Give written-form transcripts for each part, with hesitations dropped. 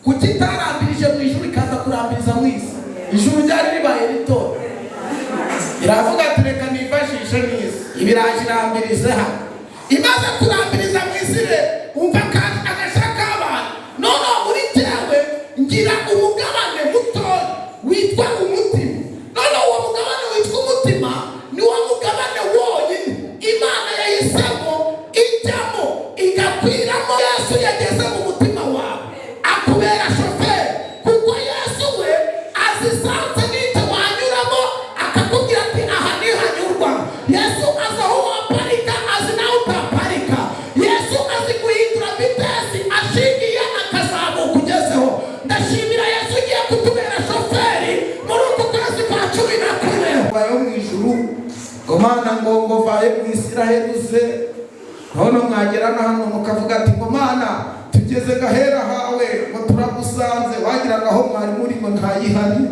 Kuki itarambirije mu ijuru ikaza kurambiriza mu isi? Ijuru ryari ribaye rito. Iravuga ati: "Reka nifashishe n'isi." Ibiraje irambirize hano. Imaze kurambiriza mu isi rero, umva kandi agashya kabaye. Noneho muri jyewe ngira umugabane mutoya witwa umutima. Noneho uwo mugabane witwa umutima ni wo mugabane wonyine Imana yahisemo ijyamo, igakwiramo. Yesu yageze mu mutima wawe, akubera shoferi, kuko Yesu we azi sens n'icyo wanyuramo, akakubwira ati: "Aha ntihanyurwa." Yesu azi aho waparika, azi naho utaparika. Yesu azi guhindura vitesse ashingiye, akazamuka ugezeho. Ndashimira Yesu ugiye kutubera shoferi muri uku kwezi kwa 11. Vayo mu ijuru ngo Mana, ngo vayo mu Isiraheli uze. None mwagera na hano mukavuga ati ngo: "Mana, tugeze gahera hawe," ngo turagusanze. Wagira ngo aho mwari muri ngo ntayihari.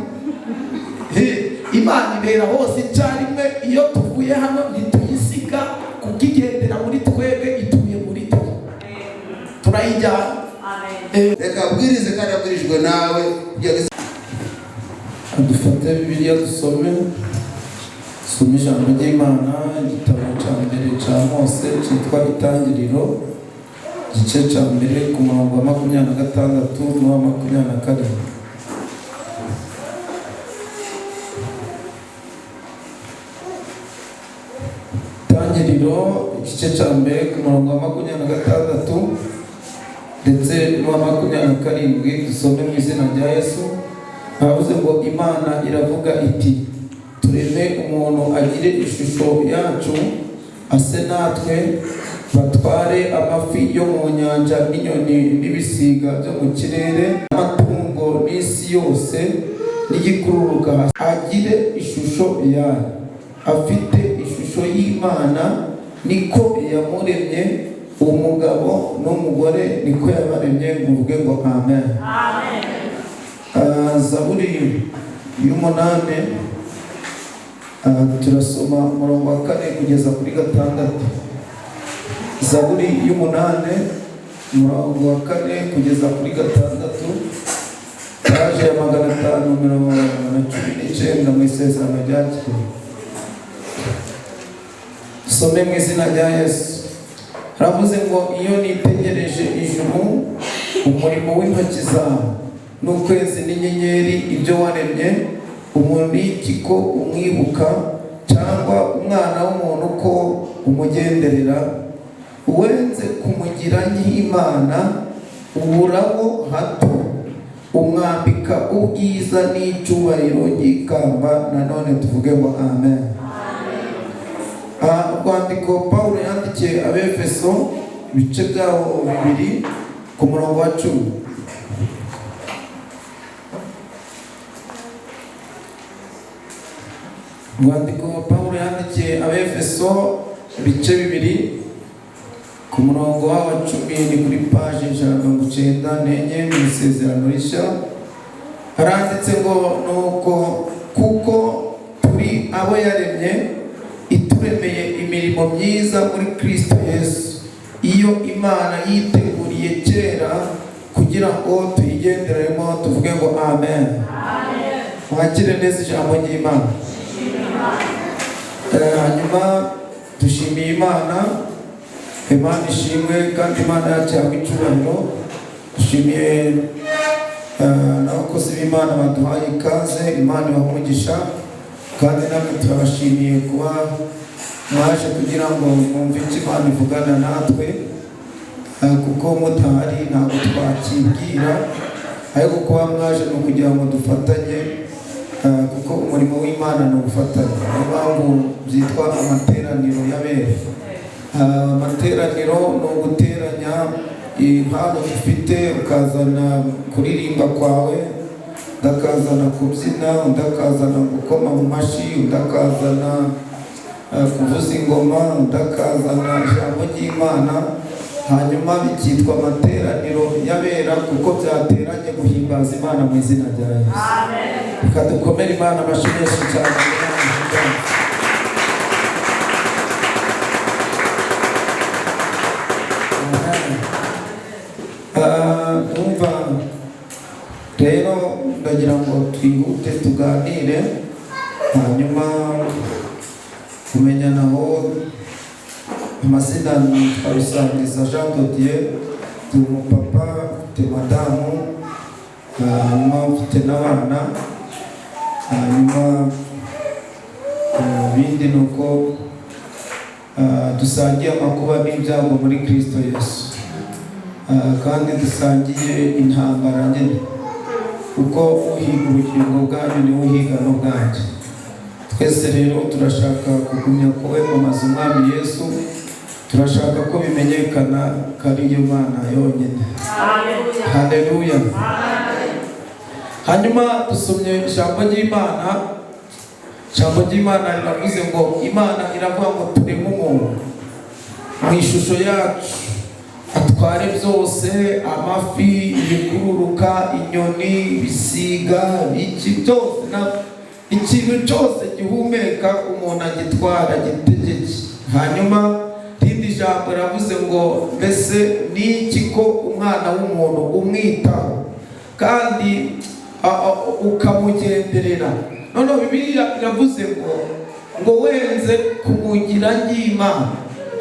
Imana ibera hose icyarimwe. Iyo tuvuye hano ntituyisiga, kuko igendera muri twebwe, ituye muri twe, turayijyana. Reka abwirize kandi abwirijwe nawe kugira ngo Dufate Bibiliya, dusome ijambo ry'Imana, igitabo cya mbere cya Mose cyitwa Itangiriro, igice cya mbere, ku murongo wa 26 n'uwa 27. Itangiriro, igice cya mbere, ku murongo wa 26 ndetse n'uwa 27. Dusome mu izina rya Yesu. Baravuze ngo: "Imana iravuga iti: 'Tureme umuntu agire ishusho yacu, ase natwe, batware amafi yo mu nyanja n'inyoni n'ibisiga byo mu kirere, amatungo n'isi yose n'igikururuka hasi.' Agire ishusho yayo, afite ishusho y'Imana niko yamuremye, umugabo n'umugore niko yabaremye." Muvuge ngo amen. Zaburi y'umunani, turasoma umurongo wa kane kugeza kuri gatandatu. Zaburi y'umunani, umurongo wa kane kugeza kuri gatandatu, paje ya 519 mu Isezerano rya Kera. Dusome mu izina rya Yesu. Haravuze ngo: "Iyo nitegereje ijuru, umurimo w'intoki zawe, n'ukwezi n'inyenyeri, ibyo waremye, umuntu ni iki ko umwibuka, cyangwa umwana w'umuntu ko umugenderera? Wenze kumugira nk'Imana, uburaho hato, umwambika ubwiza n'icyubahiro nk'ikamba." Nanone tuvuge ngo amen. Urwandiko Pawulo yandikiye Abefeso, ibice byaho bibiri, ku murongo wa 10. Urwandiko Pawulo yandikiye Abefeso, ibice bibiri, ku murongo wa 10, ni kuri paji 194 mu Isezerano Rishya. Haranditse ngo: "Nuko kuko turi abo yaremye, ituremeye imirimo myiza muri Kristo Yesu, iyo Imana yiteguriye kera kugira ngo tuyigenderemo." Tuvuge ngo amen. Mwakire neza ijambo ry'Imana. Hanyuma dushimiye Imana, Imana ishimwe, kandi Imana yacu yahabwa icyubahiro. Dushimiye n'abakozi b'Imana baduhaye ikaze. Imana ibaha umugisha, kandi namwe turabashimiye kuba mwaje kugira ngo mwumve icyo Imana ivugana natwe, kuko mutahari ntabwo twakibwira, ariko kuba mwaje ni ukugira ngo dufatanye, kuko umurimo w'Imana ni ugufatanya. Niyo mpamvu byitwa amateraniro y'abera. Amateraniro ni uguteranya impano dufite, ukazana kuririmba kwawe, undi akazana kubyina, undi akazana gukoma mu mashyi, undi akazana kuvuza ingoma, undi akazana ijambo ry'Imana, hanyuma bikitwa amateraniro y'abera, kuko byateranye guhimbaza Imana mu izina rya Yesu. Reka dukomere Imana amashyi menshi cyane. Imana ihimbaze. Amen. Ndumva Rero ndagira ngo twihute tuganire, hanyuma kumenyanaho amazina. Nitwa Rusangiza Jean de Dieu, ndi umupapa, mfite madamu, hanyuma mfite n'abana. Hanyuma ibindi ni uko dusangiye amakuba n'ibyago muri Kristo Yesu, kandi dusangiye intambara nyine, kuko uhiga ubugingo bwanyu niwe uhiga n'ubwanjye. Twese rero turashaka kugumya kwamamaza Umwami Yesu, turashaka ko bimenyekana ko ari yo Mana yonyine. Haleluya! Hanyuma dusomye ijambo ry'Imana. Ijambo ry'Imana riravuze ngo, Imana iravuga ngo tureme umuntu mu ishusho yacu, atware byose: amafi, ibikururuka, inyoni, ibisiga, iki byose, ikintu cyose gihumeka umuntu agitwara, gitegeke. Hanyuma irindi jambo riravuze ngo: mbese ni iki ko umwana w'umuntu umwitaho kandi ukamugenderera? Noneho Bibiliya iravuze ngo wenze kumugira nk'Imana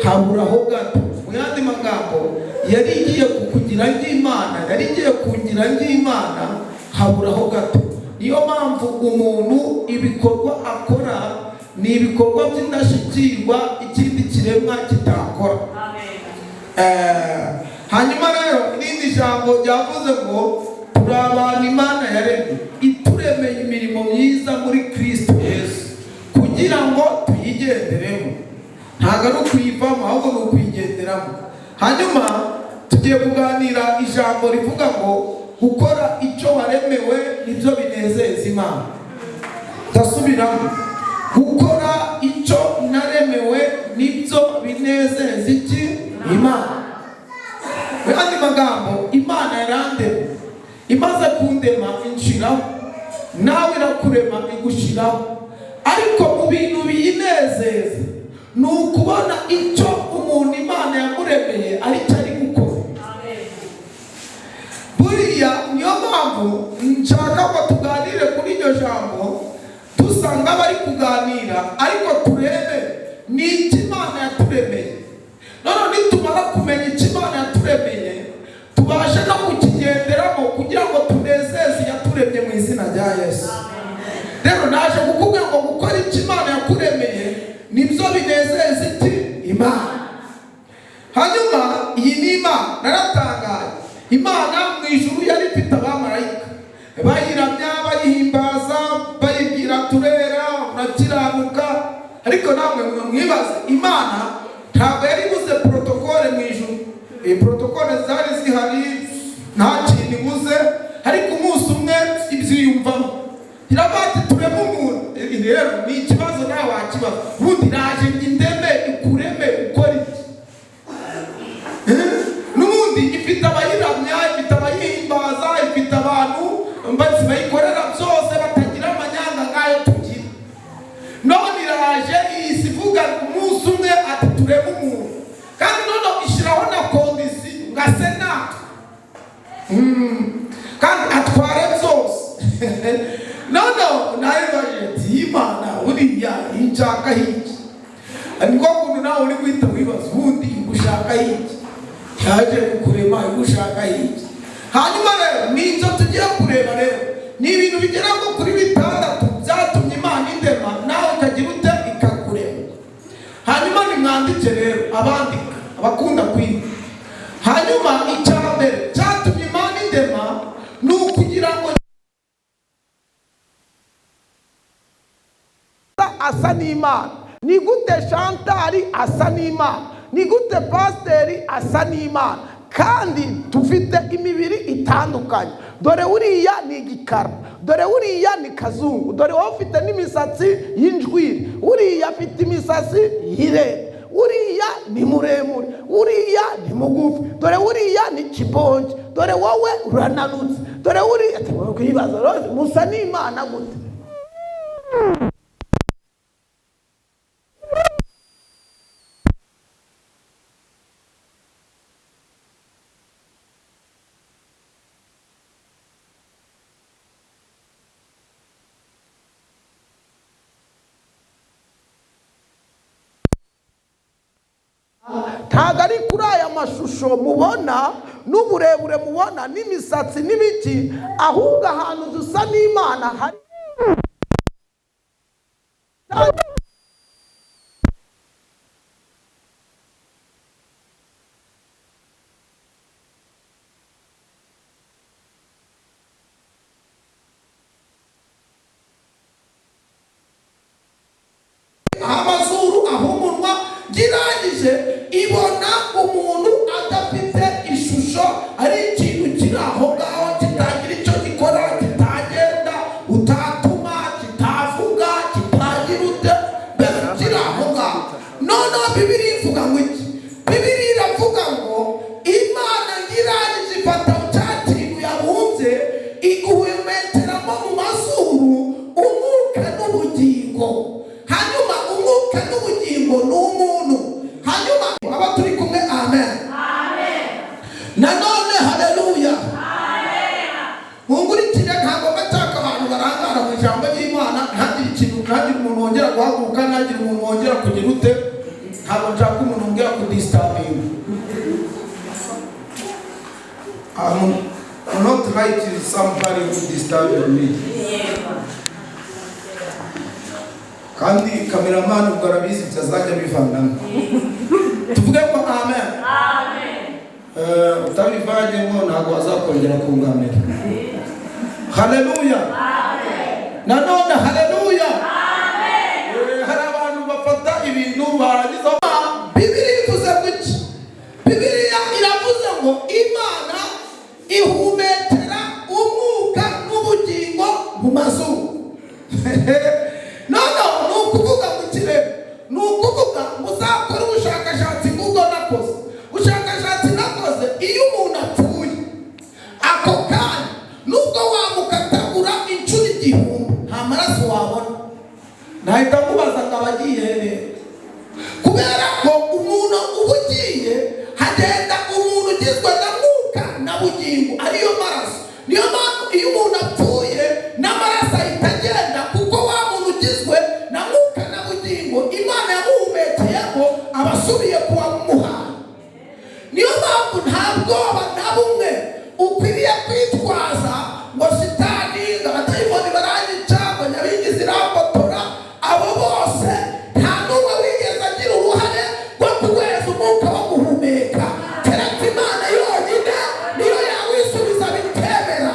haburaho gato. Mu yandi magambo, yari igiye kukugira nk'Imana, yari igiye kungira nk'Imana, haburaho gato. Niyo mpamvu umuntu ibikorwa akora ni ibikorwa by'indashyikirwa ikindi kiremwa kitakora. Hanyuma rero irindi jambo ryavuze ngo turi abantu Imana yaremye, ituremeye imirimo myiza muri Kristo Yesu kugira ngo tuyigenderemo. Ntabwo ari ukuyivamo, ahubwo ni ukuyigenderamo. Hanyuma tugiye kuganira ijambo rivuga ngo gukora icyo waremewe nibyo binezeza Imana. Ndasubiramo: gukora icyo naremewe nibyo binezeza iki? Imana. Mu yandi magambo, Imana yarandema, imaze kundema inshiraho, nawe irakurema igushyiraho. Ariko mu bintu biyinezeza ni ukubona icyo umuntu Imana yamuremeye aricyo ari gukora. Buriya niyo mpamvu nshaka ko tuganire kuri iryo jambo, dusanga bari kuganira, ariko turebe ni iki Imana yaturemeye. None nitumara kumenya icyo Imana yaturemeye, tubashe no kukigenderamo kugira ngo tunezeze iyaturemye mu izina rya Yesu. Rero naje kukubwira ngo gukora icyo Imana yakuremeye nibyo binezeza iki? Imana. Hanyuma iyi ni Imana. Naratangaye, Imana mu ijuru yari ifite abamarayika bayiramya, bayihimbaza, bayibwira turera urakiranuka. Ariko namwe mwibaze, Imana ntabwo yari ibuze protocole mu ijuru. Iyi protocole zari zihari, nta kintu ibuze. Ariko umunsi umwe ibyiyumvamo, iravuga ati tureme umuntu. Ibi rero ni ikibazo nawe wakibaza: ubundi iraje ngo indeme, ikureme, ukora iki? N'ubundi ifite abayiramya, ifite abayihimbaza, ifite abantu mbese bayikorera byose, batagira amanyanga nk'ayo tugira. None iraje iyi si ivuga umunsi umwe ati turebe umuntu, kandi none ishyiraho na condition ngo ase natwe, kandi atware byose. None nawe ati Imana buriya inshaka iki? Niko kuntu nawe uri guhita wibaza: ubundi igushaka iki? Yaje kukurema igushaka iki? Hanyuma rero ni ibyo tugiye kureba. Rero ni ibintu bigera nko kuri bitandatu byatumye Imana indema, nawe ukagira ute? Ikakurema. Hanyuma nimwandike rero, abandika, abakunda kwiga. Hanyuma icya mbere cyatumye Imana indema ni ukugira ngo asa n'Imana. Ni gute Shantari asa n'Imana? Ni gute pasiteri asa n'Imana kandi dufite imibiri itandukanye? Dore uriya ni igikara, dore uriya ni kazungu, dore wowe ufite n'imisatsi y'injwiri, uriya afite imisatsi y'irere, uriya ni muremure, uriya ni mugufi, dore uriya ni kibonge, dore wowe urananutse, dore uriya. Kwibaza, musa n'Imana gute? Ntabwo ari kuri aya mashusho mubona n'uburebure mubona n'imisatsi n'ibiki, ahubwo ahantu dusa n'Imana hari amazuru, aho umunwa. Girangije ibona umuntu adafite ishusho, ari ikintu kiri aho ngaho kitagira icyo gikora, kitagenda, utatuma kitavuga, kitagira ute, mbese kiri aho ngaho. Noneho Bibiliya ivuga ngo iki? Bibiliya iravuga ngo Imana ngirangije ifata cya kintu yabumbye, iguhumekeramo mu mazuru umwuka n'ubugingo. Hanyuma umwuka n'ubugingo ni umuntu. Hanyuma aba turi kumwe, amen. Nanone haleluya. Mungurikire, ntabwo nshaka abantu barangara mu ijambo ry'Imana. Ntagire ikintu, ntagire umuntu wongera guhaguruka, ntagire umuntu wongera kugira ute. Ntabwo nshaka umuntu wongera kudisturbinga. I'm not like somebody who disturbed me. Kandi cameraman ubwo arabizi, bitazajya bivanamo. Tuvuge ngo amen. Utabivanyemo ntabwo wazakongera kungamira. Haleluya. Nanone haleluya. Hari abantu bafata ibintu barangiza. Bibiliya ivuze ngo iki? Bibiliya iravuze ngo Imana ihumekera umwuka n'ubugingo mu mazuru. Noneho ni ukuvuga mu kirere, ni ukuvuga muzakore ubushakashatsi nk'ubwo nakoze. Ubushakashatsi nakoze, iyo umuntu apfuye ako kanya, nubwo wamukatagura inshuro 1000, nta maraso wabona. Nahita mubaza ngo abagiye hehe? Kubera ko umuntu uba ugiye, hagenda umuntu ugizwe na mwuka na bugingo, ariyo maraso. Niyo mpamvu iyo umuntu apfuye n'amaraso ahita agenda, kuko wa muntu ugizwe na mwuka na bugingo Imana yamuhumekeyemo aba asubiye kuwamuhaye. Niyo mpamvu nta bwoba na bumwe ukwiriye kwitwaza ngo shitani, ngo abadayimoni baranyica, ngo nyabingizi irambotora. Abo bose nta n'umwe wigeze agira uruhare rwo kuguhereza umwuka wo guhumeka, keretse Imana yonyine niyo yawisubiza bikemera.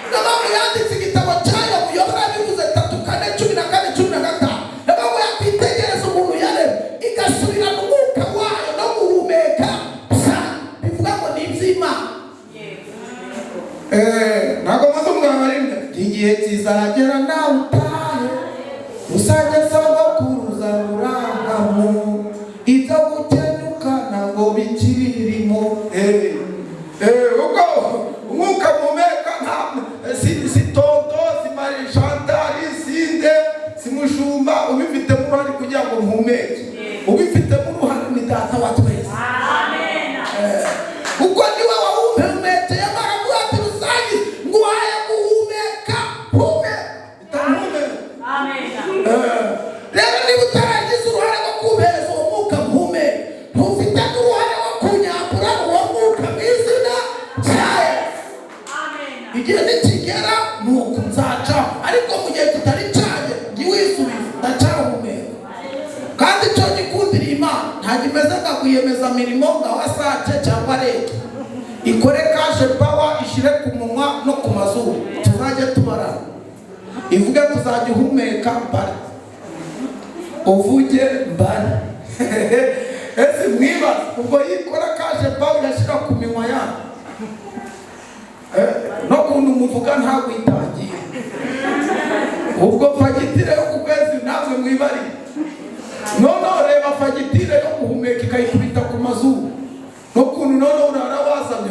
Niyo mpamvu yanditse igitabo cyayo muyobora, bivuze 3, 4, 14, 15. Niyo mpamvu yakwitegereza umuntu yaremye, igasubirana umwuka wayo no guhumeka gusa, bivuga ngo ni iby'Imana. Ntabwo maze umuganga rimwe, igihe kizagera nawe utahe, uzajya sogokuruza Burahamu, ibyo gukenyuka ntabwo bikiririmo. Ubwo umwuka muhumeka nta si tonto, si Marie Chantal, si nde, si mushumba ubifitemo uruhare kugira ngo mpumeke. Ubifitemo uruhare ni Data wa twese, kuko niwe wawuhumekeye. Aravuga ati rusange nguhaye guhumeka, humeka. Itamuhumeka. Rero niba utaragize uruhare rwo kumpereza uwo mwuka mpumeka, ntufite n'uruhare rwo kunyambura uwo mwuka mu izina rya Yesu. Igihe nikigera ni uku nzacaho, ariko mu gihe kitari cyanjye ntiwisubize, ndacyahumeka. Kandi icyo gikundira Imana, ntabwo imeze nka rwiyemezamirimo nka WASAC cyangwa REG. Ikore Cash Power, ishyire ku munwa no ku mazuru, tuzajye tubarana, ivuge tuzajya uhumeka mbare, uvuge mbare. Ese mwibaza ubwo yikora Cash Power irashyira ku minwa yanyu, no kuntu muvuga ntabwo itangiye, ubwo fagitire yo ku kwezi namwe mwibariye. Noneho reba fagitire yo guhumeka ikayikubita ku mazuru, n'ukuntu noneho urara wasamye.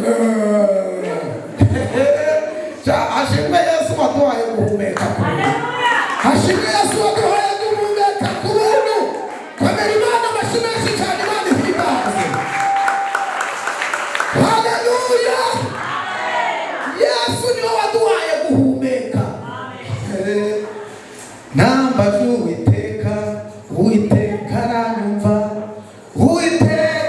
Hashimwe Yesu waduhaye guhumeka ku buntu. Hashimwe Yesu waduhaye guhumeka ku buntu. Komera Imana amashyi menshi cyane, Imana ihimbaze. Haleluya! Yesu niwe waduhaye guhumeka. Nambaje Uwiteka, Uwiteka aranyumva, Uwiteka.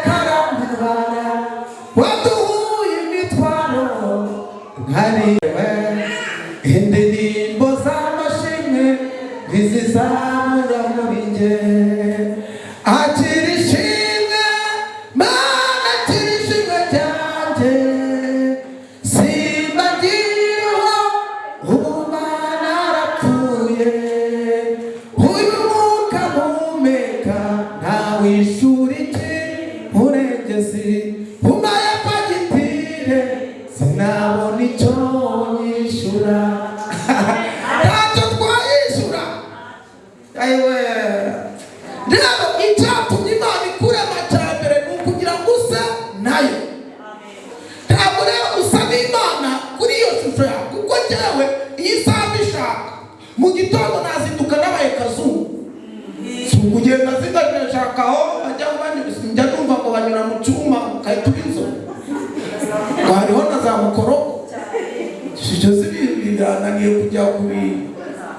Indirimbo z'amashimwe ntizizabura muri njye. Akira ishimwe, Mana, akira ishimwe ryanjye. Simba ngiriho, ubu Mana arapfuye. Uyu mwuka mpumeka ntawishura iki murengezi umaye fagitire, sinabona icyo nyishyura. Ntacyo twayishyura. Ayiwe. Rero icyatumye Imana ikurema cya mbere ni ukugira ngo use nayo. Ntabwo rero usa n'Imana kuri iyo shusho yawe, kuko njyewe iyi saha mbishaka mu gitondo nazinduka nabaye kazungu. Si ukugenda zigashaka aho bajya banyura, njya numva ngo banyura mu cyuma ugahita uba inzobe, ngo hariho na za mukorogo. Ibyo si birananiye kujya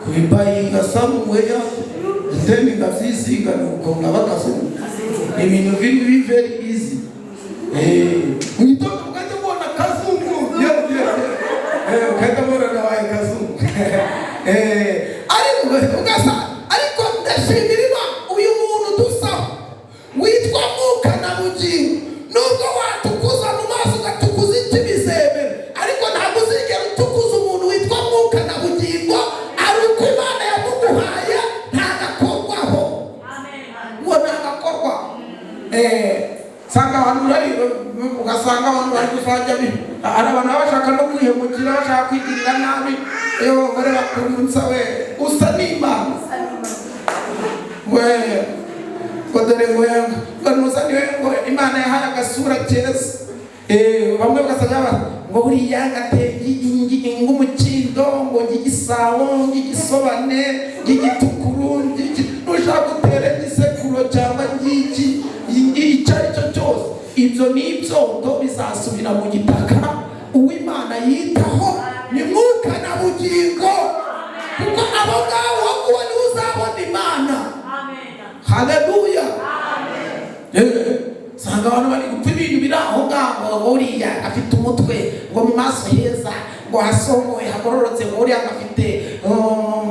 kubibayinga somewhere, then ngavyisiga, nuko nkaba kazungu. Ni ibintu biri very easy. Mu gitondo mugahita mubona kazungu. Yeah. Ugahita mubona nabaye kazungu. Ariko ugasa, ariko ndashimira Imana, uyu muntu dusaho witwa Mwuka na Bugingo, nubwo watukuza mu maso, ugatukuza iki, bizemera, ariko ntabwo uzigera utukuza umuntu witwa Mwuka na Bugingo. Ari uko Imana yamuguhaye, ntagakorwaho, uwo ntagakorwa. Usanga abantu bari, ugasanga abantu bari gusanga hari abantu baba bashaka no kwihemukira, bashaka kwigirira nabi. Iyo abagore bakunze, we usa n'Imana we, ngo dore ngo nusa niwe ngo Imana yahaye agasura keza. Bamwe bagasanga ngo buriya gateye ng'umukindo, ngo ng'igisabo, ng'igisobane, ng'igitukuru, nushaka utere n'isekuro cyangwa ng'iki, icyo ari cyo cyose, ibyo ni ibyondo, bizasubira mu gitaka. Uwimana yitaho ni Mwuka na Bugingo, kuko abo ngabo uwo niwe uzabona Imana. Haleluya. Usanga abantu bari gupfa ibintu biri aho ngaho, ngo uriya afite umutwe, ngo mu maso heza, ngo hasongoye, hagororotse, ngo uriya afite ngo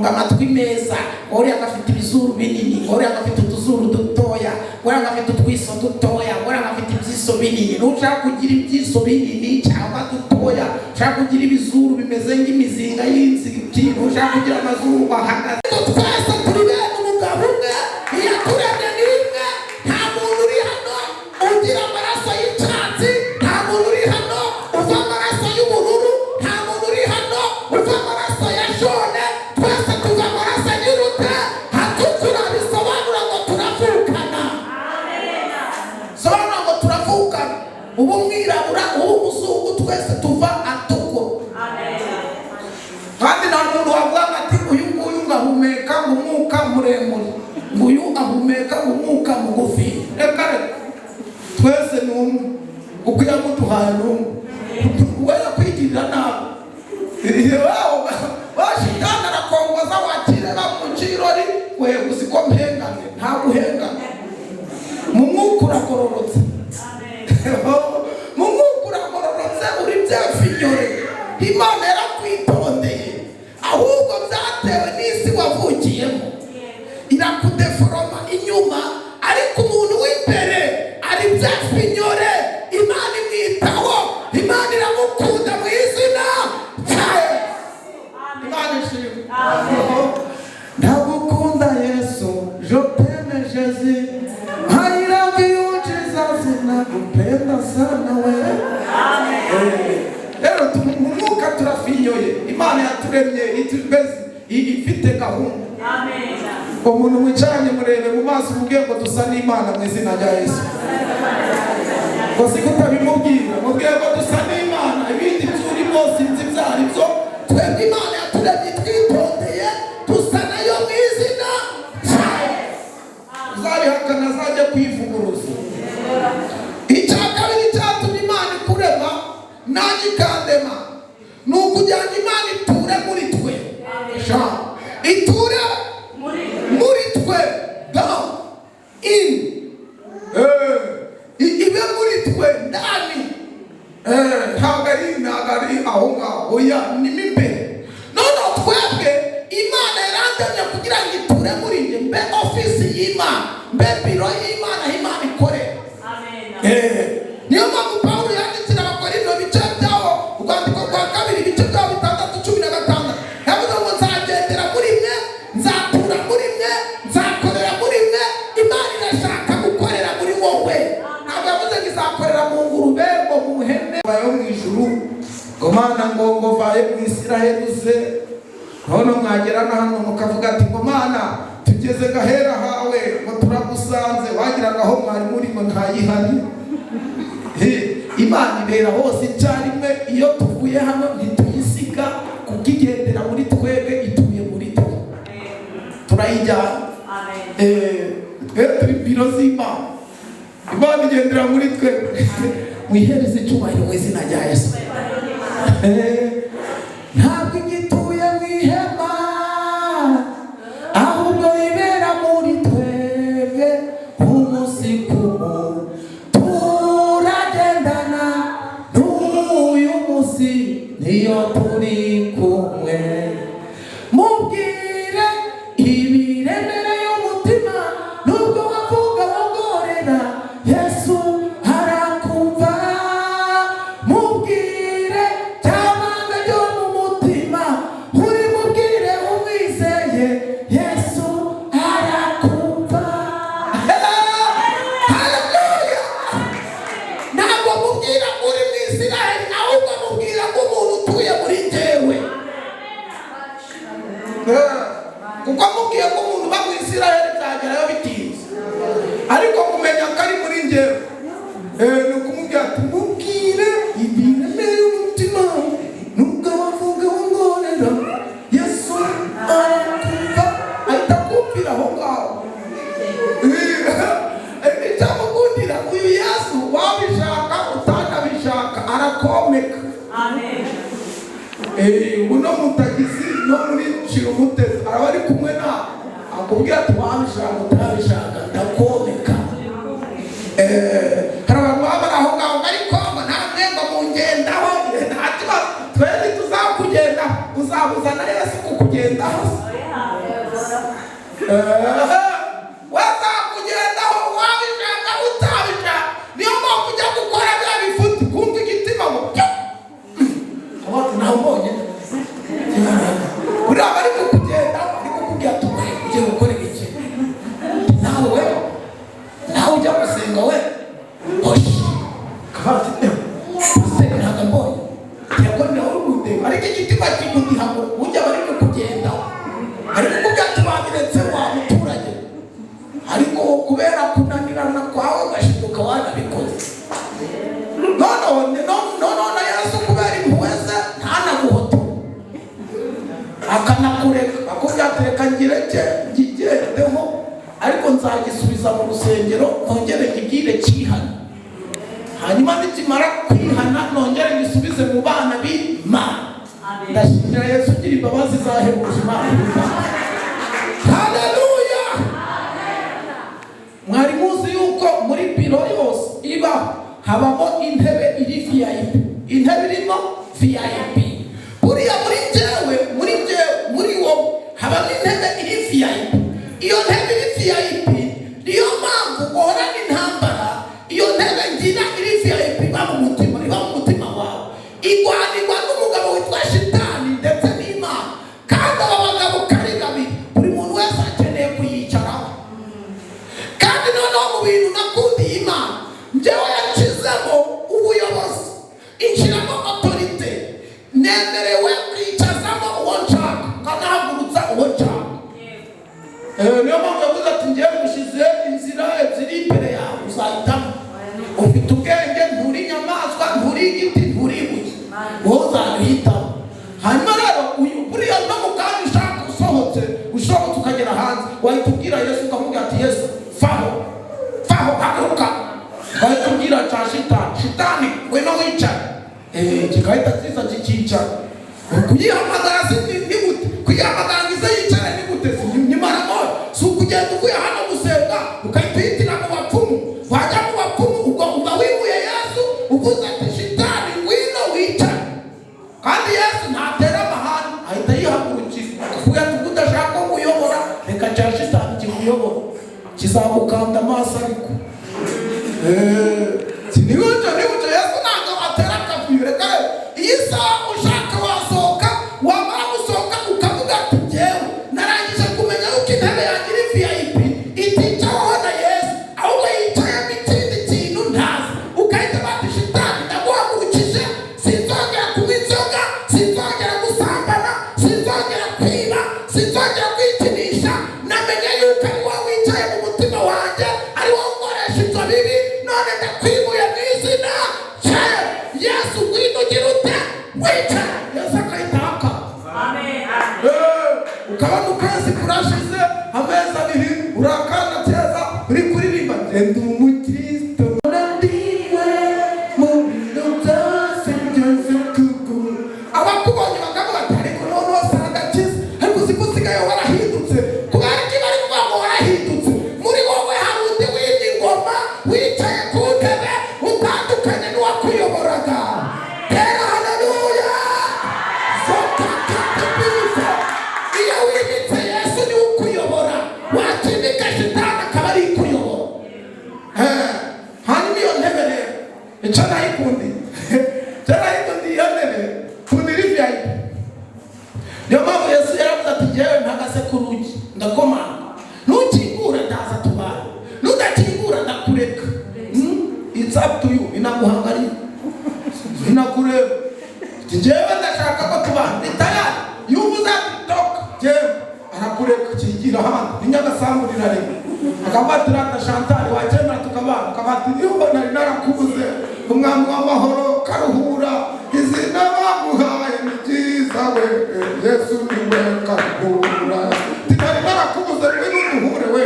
amatwi meza, ngo uriya afite ibizuru binini, ngo uriya afite utuzuru dutoya, ngo uriya afite utwiso dutoya, ngo uriya afite ibyiso binini. Nushaka kugira ibyiso binini cyangwa dutoya, ushaka kugira ibizuru bimeze nk'imizinga y'inzuki, nushaka kugira amazuru ahagaze. Ariko twese turi bene umugabo umwe, iyaturemye ni imwe. Nta muntu uri hano ugira amaraso y'icyatsi, nta muntu uri hano uva amaraso y'ubururu, nta muntu uri hano uva amaraso ya jaune. Twese tuva amaraso anyirute atukura, bisobanura ngo turavukana, Sobanura ngo turavukana. Ubu umwirabura, ubu umuzungu, twese tuva atukura. Kandi nta muntu wavuga ngo ati uyu nguyu ngo ahumeka ngo umwuka muremure, ngo uyu ahumeka ngo umwuka mugufi. Reka reka, twese ni umwe, kuko yamuduhaye ni umwe. We yakwigirira nabi, washitani arakongoza, wakireba mu kirori we uzi ko mpengane. Nta guhengana mu mwuka, uragororotse. Mu mwuka uragororotse, uri byafinyore. Imana yarakwitondeye, ahubwo byatewe n'isi wavukiyemo, irakudeforoma inyuma, ariko umuntu w'imbere ari byafinyore. Imana imwitaho, Imana iramukunda mu izina rya Yesu. Imana ishimwe. Ndagukunda Yesu, je t'aime Jésus. I love you Jesus, nakupenda sana we. Rero mu mwuka turafinyoye. Imana yaturemye itubeze ifite gahunda. Umuntu mwicaranye murebe mu maso, umubwiye ngo dusa n'Imana mu izina rya Yesu. Ngo si kutabimubwira, mubwiye ngo dusa n'Imana. Ibindi by'urimo sinzi ibyo ari byo. Twebwe Imana yaturemye twitondeye, dusa nayo mu izina rya Yesu. Uzabihakana azajya kwivuguruza. Icya kabiri cyatumye Imana ikurema nanjye ikandema ni ukugira ngo Imana iture muri twe. Sha, iture muri twe, down in. Ibe muri twe ndani. Ntabwo ari aho ngaho, oya, ni irimo imbere. Noneho twebwe Imana yarandemye kugira ngo iture muri njye, mbe ofisi y'Imana, mbe biro y'Imana, aho Imana ikorera. Niyo mpamvu Pawulo yandikira Abakorinto ibice byawo, urwandiko rwa kabiri, ibice byawo 6:16, yavuze ngo nzagendera muri mwe, nzatura muri mwe, nzakorera muri mwe. Imana irashaka gukorera muri wowe. Ntabwo yavuze ngo izakorera mu ngurube, ngo mu hene Yo mu ijuru ngo Mana, ngo vaye mu Isiraheli uze. None mwagera na hano mukavuga ati ngo Mana, tugeze gahera hawe, ngo turagusanze. Wagira ngo aho mwari muri ngo ntayihari. Imana ibera hose icyarimwe. Iyo tuvuye hano ntituyisiga, kuko igendera muri twebwe, ituye muri twe, turayijyana. Twe turi biro z'Imana, Imana igendera muri twe. Mwihereze icyubahiro mu izina rya Yesu. Ntabwo igituye mu ihema, ahubwo ibera muri twebwe umunsi ku munsi. Turagendana n'uyu munsi, niyo turi kumwe. Mubwire ibiremereye umutima, nubwo wavuga wongorera, Yesu arakumva. Mubwire cyabanga ryo mu mutima, uri mubwire umwizeye, Yesu arakumva. Haleluya! Ntabwo mubwira uri mu Isiraheli, ahubwo mubwira nk'umuntu utuye muri njyewe, kuko mubwiye ko umuntu uba mu Isiraheli byagerayo bitinze, Ariko kumenya ko ari muri njyewe, ni ukumubwira ati mubwire ibiremereye umutima, nubwo wavuga wongorera, Yesu arakumva. Ahita akumvira aho ngaho. Icyamukundira uyu Yesu, wabishaka utanabishaka arakomeka. Uno mutagisi no muri shira umutezi araba ari kumwe nawe, akubwira ati wabishaka utabishaka ndakomeka. Hari abantu baba bari aho ngaho, ariko ngo namwe ngo mungendaho. Nta kibazo, twe ntituzakugendaho. Uzabuza na Yesu kukugendaho? Wazakugendaho wabishaka utabishaka. Niyo mpamvu ujya gukora bya bifuti, kumva igitima ngo pyo. Ati nawe ubonye buriya bari kukugendaho, ari kukubwira ati we ugiye gukora ibiki nawe, we nawe ujya gusenga we, hoshi kavuga ati ne pasiteri ntabwo mbonye, diyakoni nawe uri kundeba, ariko igitima kigudiha ngo ujya bari kukugendaho, ari kukubwira ati wabiretse wa muturage, ariko kubera kunanirana kwawe ugashiduka wanabikoze. Noneho na Yesu kubera impuhwe ze ntanaguhotore, akanakureka, akubwira ati reka ngireke ngigendeho, ariko nzagisubiza mu rusengero, nongere ngibwire cyihana, hanyuma nikimara kwihana nongere ngisubize mu bana b'Imana. Ndashimira Yesu ugira imbabazi zahebuje. Imana, haleluya! Mwari muzi yuko muri biro yose ibaho habamo intebe iri VIP, intebe irimo VIP? Buriya muri njyewe, muri njyewe, muri wowe habamo intebe iri VIP. Iyo ntebe iri VIP, niyo mpamvu uhorana intambara. Iyo ntebe ngira iri VIP iba mu mutima, iba mu mutima wawe, igwanirwa n'umugabo witwa Shitani ndetse n'Imana. Kandi aba bagabo kari babiri, buri muntu wese akeneye kuyicaraho. Kandi noneho mu bintu nakundiye Imana, njyewe yashizemo ubuyobozi, inshyiramo autorité, nemerewe kwicazamo uwo nshaka, nkanahagurutsa uwo nshaka. Niyo mpamvu yavuze ati ngewe ngushyize inzira ebyiri imbere yawe, uzahitamo. Ufite ubwenge, nturi inyamaswa, nturi igiti, nturi ibuye, wowe uzajya uhitamo. Hanyuma rero uyu buriya no mu kanya ushaka, usohotse ukagera hanze, wahita ubwira Yesu, ukamubwira ati Yesu, faho, faho, haguruka. Wahita ubwira cya shitani, shitani ngwino wicare. Kigahita kiza kikicara. Kuyihamagara si ni gute? Kuyihamagara ngo ize yicare ni gute? Si ni maramoya? Si ukugenda uvuye hano gusenga ugahita uhitira mu bapfumu? Wajya mu bapfumu, ubwo uba wimuye Yesu, uvuze ati shitani ngwino wicare. Kandi Yesu ntatera. Ukabona ukwezi kurashize, amezi 2, urakana keza uri kuririmba ngenda umukristo Ndiwe mu bintu byose byose kugura. Abakubonye bakavuga ati: "Ariko noneho usanga akize, ariko uzi ko usigaye warahindutse." Kubera ko bari kuvuga ngo warahindutse, muri wowe hari undi wimye ingoma, wicaye ku ntebe, utandukanye n'uwakuyoboraga. Tera haleluya! Zokakakapirifo. Iyo wimitse Yesu, niwe ukuyobora. Wakimika shitani, akaba ari ikuyobora. Hanyuma iyo ntebe rero, icyo nayikundiye iyo ntebe, kundira VIP. Niyo mpamvu Yesu yaravuze ati: "Njyewe mpagaze ku rugi ndakomanga, nukingura ndaza tubana, nudakingura ndakureka." It's up to you, inaguhangarira, inakureba. Ati: "Njyewe ndashaka ko tubana, ni tayari." Iyo uvuze ati: "Toka," njyewe arakureka kigira ahandi. Ni Nyagasambu rirarema, akavuga ati: "Rata Chantal, wacyemera tukabana?" Akavuga ati: "Iyo nari narakubuze, umwami w'amahoro karuhura, izina baguhaye ni ryiza we, Yesu niwe karuhura." Ati: "Nari narakubuze, ngwino uruhure we."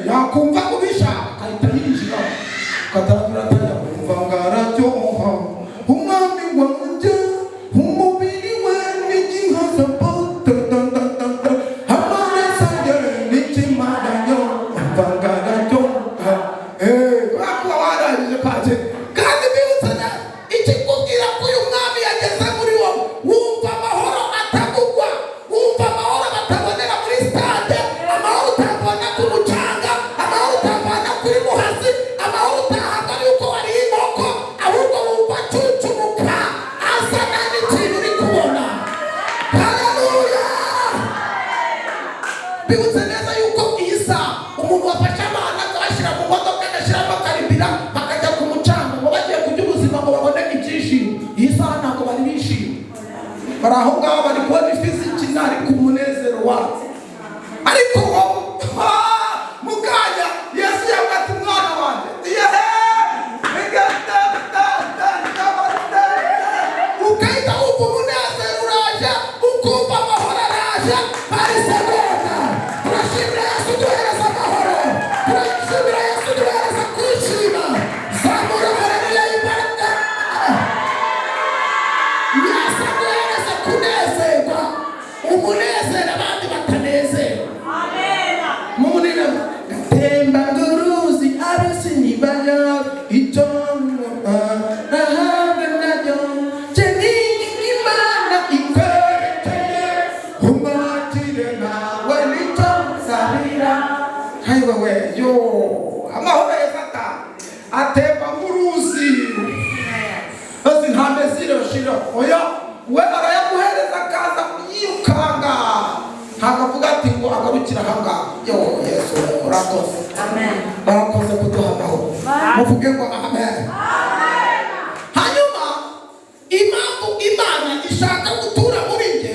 Yakumva ubishaka akahita yinjira, ugatangira atajya kumva ngo araryoha umwami wanjye, umubiri we n'igihaza, amaraso ye n'ikimaranyo, umva ngo araryoha. Kubera kuba warangije kwakira. Kandi mbibutse neza, ikikubwira ko uyu mwami yageze muri wowe, wumva amahoro atavugwa, wumva amahoro batabonera muri stade, amahoro utabona ku mucanga, amahoro utavana kuri Muhazi, amahoro utahabwa yuko wariye inkoko, ahubwo wumva acucumuka azana n'ikintu uri kubona. Haleluya! Bibutse neza yuko iyi saha umuntu wafashe abana akabashyira mu modoka, agashyiramo akaribira, bakajya ku mucanga ngo bagiye kurya ubuzima ngo babone ibyishimo, iyi saha ntabwo bari bishimye. Bari aho ngaho bari kubona ifi zikina, ariko umunezero wabo, ariko wowe mu kanya Yesu yavuga ati: "Mwana wanjye," yehe, ukahita wumva umunezero uraje, ukumva amahoro araje. Barisegonda. Turashimira Yesu duhereza amahoro, turashimira Yesu duhereza kwishima. Zamura haleluya y'imbaraga. Yesu aduhereza kunezerwa, umunezero abandi batanezerwa. Munina gatemba nguruzi abasinibaya icyo nahabwa naryo jenini Imana ikwerekeye, umwakire nawe, nicyo nsabira. Hayiwe we yo, amahoro Yesu atemba nk'uruzi. Ese nta mesure bashiraho? Oya, we arayaguhereza akaza yirukanga, ntabwo avuga ati ngo agarukire ahangaha. Yo Yesu we, urakoze, barakoze kuduha amahoro. Muvuge ngo amen. Hanyuma impamvu Imana ishaka gutura muri njye,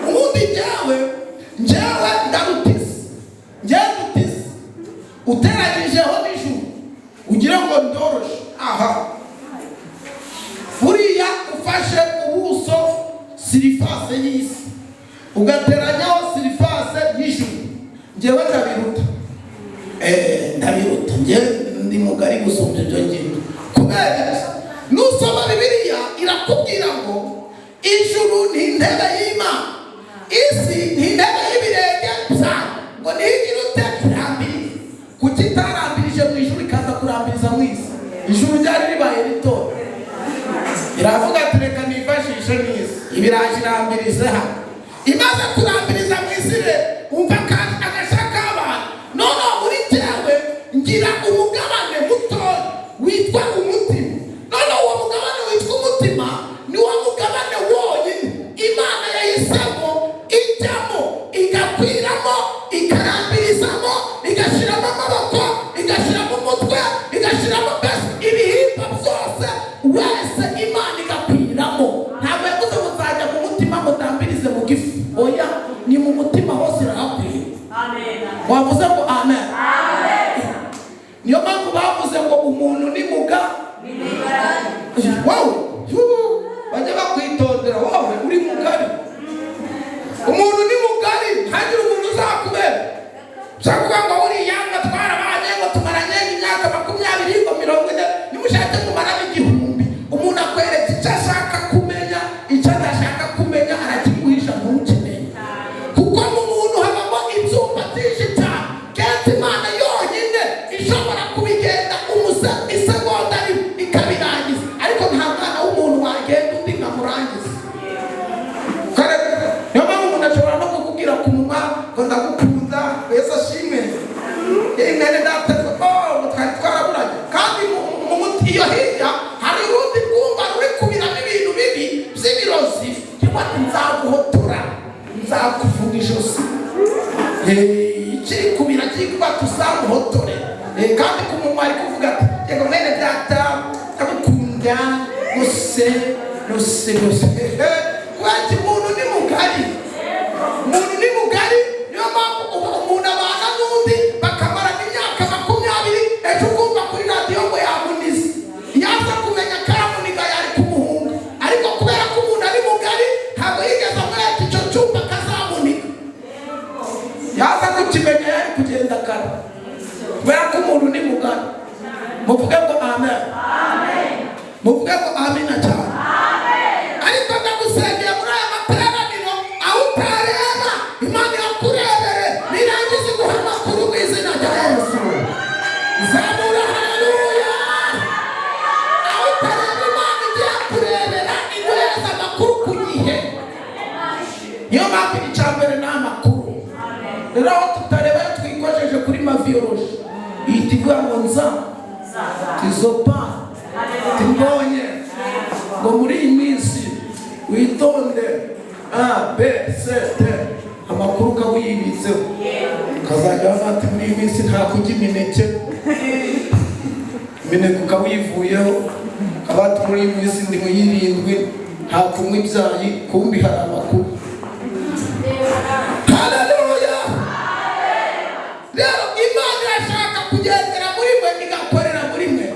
ubundi njyewe ndarutisi, njyewe ndutisi uteranyijeho n'ijuru, ugira ngo ndoroshe aha. Buriya ufashe ubuso, surface y'isi, ugateranyaho surface y'ijuru, njyewe ndabiruta. Ndabiruta, njyewe ndi mugari gusumbya ibyo ngibyo. Kubera iki? Nusoma Bibiliya irakubwira ngo ijuru ni intebe y'Imana, isi ni intebe y'ibirenge byayo, ngo ntigire ute? Irambirize. Kuki itarambirije mu ijuru ikaza kurambiriza mu isi? Ijuru ryari ribaye rito, iravuga ati: "Reka nifashishe n'isi." Ibiraje irambirize hano. Imaze kurambiriza mu isi rero, umva agasha k'abantu. Noneho muri jyewe ngira umugabane mutoya witwa umutima. Noneho uwo mugabane witwa umutima ni wo mugabane wonyine Imana yahisemo ijyamo, igakwiramo, ikarambirizamo, igashyiramo amaboko, igashyiramo umutwe, igashyiramo mbese ibihimba byose, wese Imana igakwiramo. Ntabwo yavuze ngo nzajya mu mutima ngo ndambirize mu gifu. Oya, ni mu mutima hose irahakwira. Wavuze ngo amen. Niyo mpamvu bavuze ngo umuntu ni muga wowe. Bajya bakwitondera, wowe uri mugari. Umuntu ni mugari. Ngo ndagukunda, Yesu ashimwe. Mwene data, oh, ngo twari twaraburanye. Kandi mu muti iyo hirya hari urundi rwumva ruri kubiramo ibintu bibi by'ibirozi. Kimwe ati: "Nzaguhotora, nzakuvuga ijosi." Kiri kubira, kiri kuba tuzamuhotore. Kandi ku munwa ari kuvuga ati: "Yego mwene data, ndagukunda rwose rwose rwose." Kubera ko umuntu ni mugari, umuntu ni mugari. Niyo mpamvu ubu umuntu abana n'undi bakamarana imyaka 20, ejo ukumva kuri radiyo ngo yamunize. Yaza kumenya ko aramuniga, yari kumuhunga. Ariko kubera ko umuntu ari mugari, ntabwo yigeze amwereka icyo cyumba kazamuniga. Yaza kukimenya, yari kugenda kare, kubera ko umuntu ni mugari. Muvuge ngo amen, muvuge ngo amina cyane. Ariko ndagusengeye muri aya materaniro, aho utareba, Imana irakurebere, nirangiza iguha amakuru mu izina rya Yesu. Zamura haleluya. Aho utareba, Imana igiye kurebera, iguhereza amakuru ku gihe. Niyo mpamvu icya mbere ni amakuru. Rero aho tutareba, iyo twikojeje kuri maviyoroji, ihita ivuga ngo nza tizopa timbonye ngo muri iyi minsi witonde A B C D. Amakuru ukaba uyibitseho, ukazajya bavuga ati: "Muri iyi minsi nta kurya imineke." Imineke ukaba uyivuyeho. Ukaba ati: "Muri iyi minsi ndi mu y'irindwi, nta kunywa ibyayi." Kumbi hari amakuru. Haleluya! Rero Imana irashaka kugendera muri mwe, igakorera muri mwe.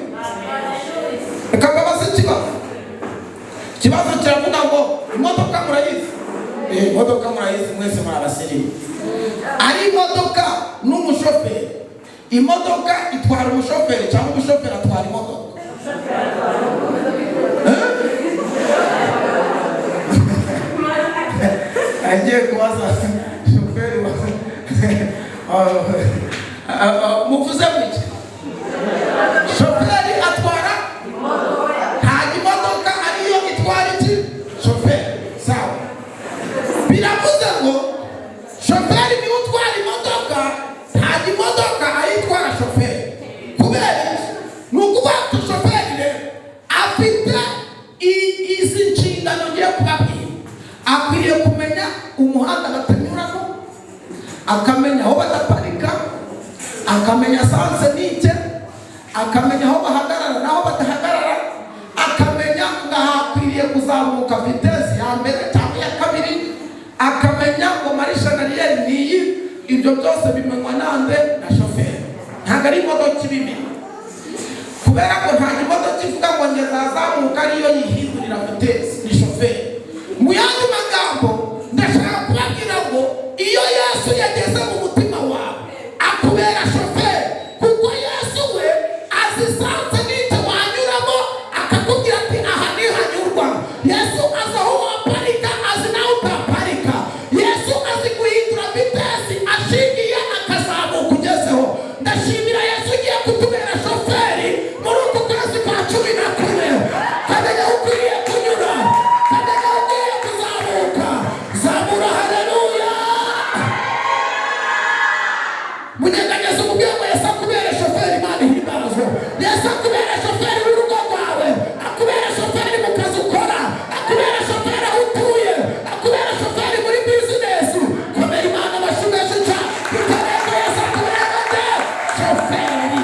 Reka mbabaze ikibazo. Ikibazo kiravuga ngo imodoka murayizi? Imodoka murayizi mwese, muri abasirimu. Ari imodoka n'umushoferi, imodoka itwara umushoferi cyangwa umushoferi atwara imodoka? Eh? Agiye kubaza shoferi muvuze muki? Shoferi atwara? Ntabwo imodoka ariyo itwara iki? Shoferi. Sawa. Biravuze ngo shoferi niwe utwara imodoka, ntabwo imodoka ayitwara shoferi. Kubera iki? Ni ukuvuga ko shoferi rero afite izi nshingano ngiye kubabwira. Akwiriye kumenya umuhanda batanyuramo, akamenya aho badaparika, akamenya sens unique, akamenya aho bahagarara n'aho badahagarara, akamenya ngo ahakwiriye kuzamuka vitesse ya mbere cyangwa iya kabiri, akamenya ngo marche en arrière ni iyi. Ibyo byose bimenywa nande? Na shoferi. Ntabwo ari imodoka ibimenya, kubera ko ntabwo imodoka ivuga ngo njye zazamuka ariyo yihindurira vitesse, ni shoferi. Mu yandi magambo, ndashaka kubabwira ngo iyo Yesu yageze mu mutima wawe, akubera shoferi, kuko Yesu we azi sens unique wanyuramo, akakubwira ati: "Aha ntihanyurwa." Yesu azi aho waparika, azi naho utaparika. Yesu azi guhindura vitesse ashingiye akazamuka ugezeho. Ndashimira Yesu ugiye kutubera shoferi muri uku kwezi kwa 11, kamenya aho ukwiriye kunyura, kamenya aho ukwiriye kuzamuka. Zamura haleluya. Munyeganyeza umubwiye ngo Yesu akubere shoferi. Imana ihimbazwe. Yesu akubere shoferi w'urugo rwawe, akubere shoferi mu kazi ukora, akubere shoferi aho utuye, akubere shoferi muri business. Komera Imana amashyi menshi cyane. Dukeneye ko Yesu akubere nde? Shoferi.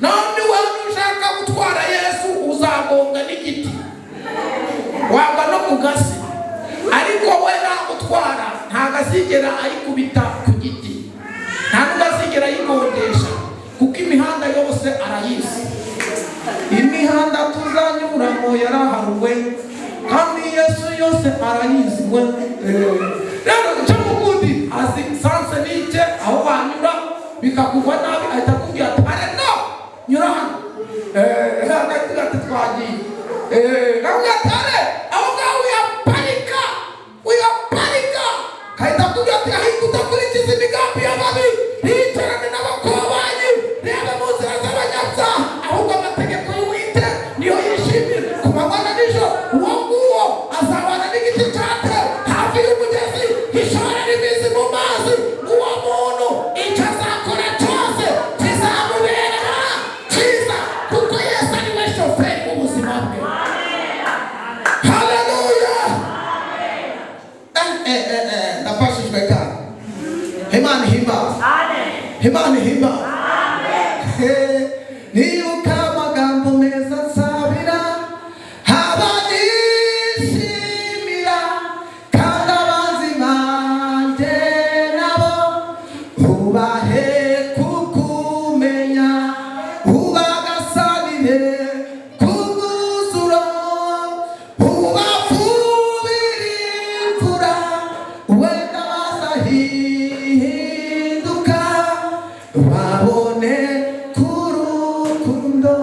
None wowe nushaka gutwara Yesu, uzagonga n'igiti, wagwa no ku gasi. Ariko we namutwara, ntabwo azigera ayikubita ku giti, nta nubwo azigera ayigongesha, kuko imihanda yose arayizi. Imihanda tuzanyuramo yaraharuwe, kandi Yesu yose arayizi we. Rero icyo mukundi azi sens unique, aho wanyura bikakugwa nabi, ahita akubwira ati: "Are no nyura hano." Agahita ati: "Twagiye." Akakubwira ati: "Are aho ngaho uyaparika, uyaparika." Kahita akubwira ati: "Ahita udakurikiza imigambi y'ababi, ntiyicarane n'abakobanyi, reba mu nzira z'abanyabyaha, ahubwo amategeko y'Uwiteka niyo yishimira ku manywa na nijoro. Uwo nguwo azabana n'igiti cyatewe hafi y'umugezi." Imana ihimbawe. Nibuka amagambo meza nsabira abanyishimira, kandi abanzi banjye nabo ubahe kukumenya, ubagasanire kumwuzuro, ubafubire imvura, wenda bazahinduka babone kurukundo.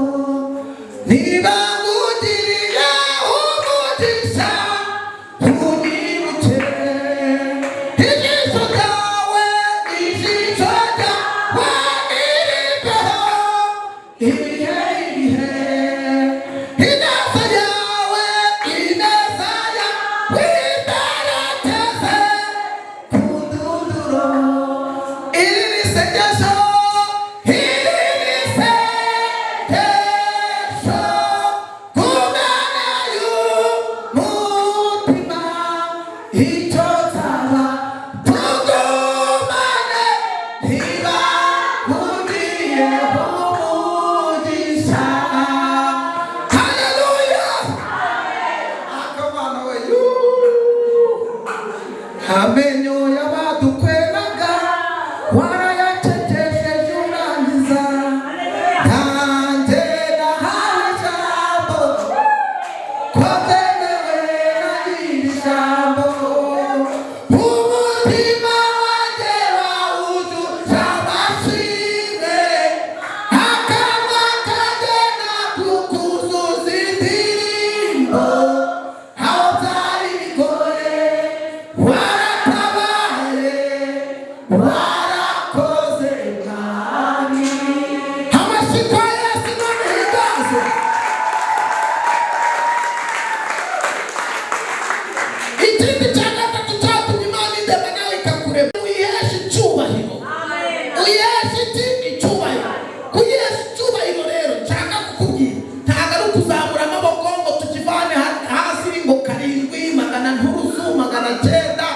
Niba ngugiriye umugisha, unyibuke, ijisho ryawe, ijisho ryawe niribeho ibihe ibihe, ineza yawe, ineza yawe imperekeze ku ndunduro. Iri ni isengesho, iri ni isengesho ku Mana y'umutima, icyo nsaba tugumane, niba ugiriyeho umugisha. Haleluya! Akamana we, yuuu. Amenyo y'abadukweraga warayacecesheje urangiza. Nanjye nahawe ijambo, ko byemewe na iri jambo. Umutima wanjye wawujuje amashimwe, akanwa kanjye nakukuzuza indirimbo. Aho byari bigoye waratabaye, warakoze Mwami. Amashyi kwa Yesu, none higaze. Ikindi cya gatatu cyatumye Imana indema nawe ikakurema, uyihesha icyubahiro. Uyihesha iki? Icyubahiro. Kuyihesha icyubahiro rero nshaka kukubwira, ntabwo ari ukuzamura amaboko ngo tukivane hasi ngo 7 magana nturusu 900,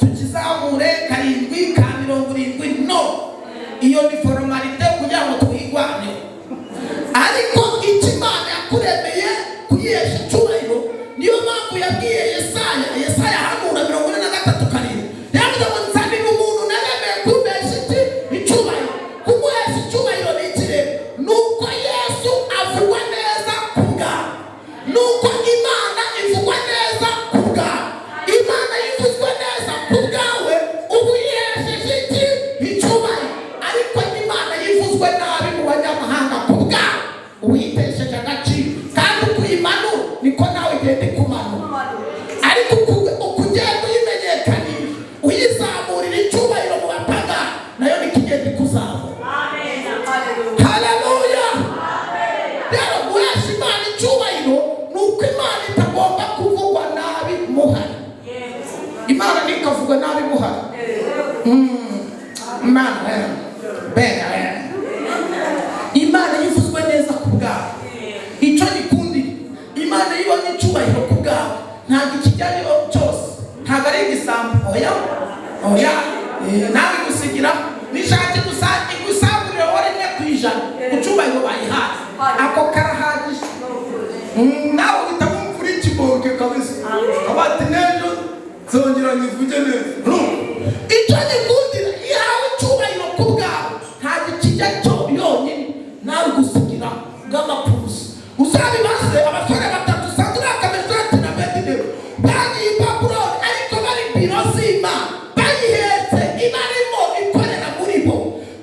tukizamure 7 ka 70. No, iyo ni formalité kugira ngo twigwaneho. Ariko icyo Imana yakuremeye kuyihesha icyubahiro, niyo mpamvu yabwiye Yesaya, Yesaya ahanura 43:7, yavuze ngo nzanira umuntu naremeye kumpesha iki? Icyubahiro. Kumuhesha icyubahiro ni iki rero? Ni uko Yesu avugwa neza ku bwawe, ni uko Imana ivugwa neza ku bwawe. Imana ivuzwe neza ku bwawe, uba uyihesheje iki? Icyubahiro. Ariko Imana yivuzwe nabi mu banyamahanga ku bwawe, uyitesheje agaciro. Kandi uko uyimanura niko nawe igenda ikumanura. Ariko uko ugenda uyimenyekanisha, uyizamurira icyubahiro mu bapagani, nayo niko igenda ikuzamura. Haleluya! Rero guhesha Imana icyubahiro ni uko Imana itagomba kuvugwa nabi muhari. Imana ntikavugwe nabi muhari. Imana bega Imana yivuzwe neza ku bwawe, icyo gikundira Imana iyo ibonye icyubahiro ku bwawe, ntabwo ikijyayo cyose, ntabwo ari igisambo. Oya, oya. Nawe igusigira nishaka igusangurira wowe 1% ku cyubahiro bayihaye, ako karahagije. Nawe uhita wumva uri ikibonke kabisa, abati n'ejo nzongera nyivuge neza. Icyo gikundira, ihawe icyubahiro ku bwawe, ntabwo ikijya cyo yonyine, nawe gusigira bw'amapurusi. Uzabibaze abasore batatu, Saduraka, Meshaki na Abedenego, bagiye i Babuloni ariko bari biro z'Imana, bayihetse, ibarimo, ikorera muri bo.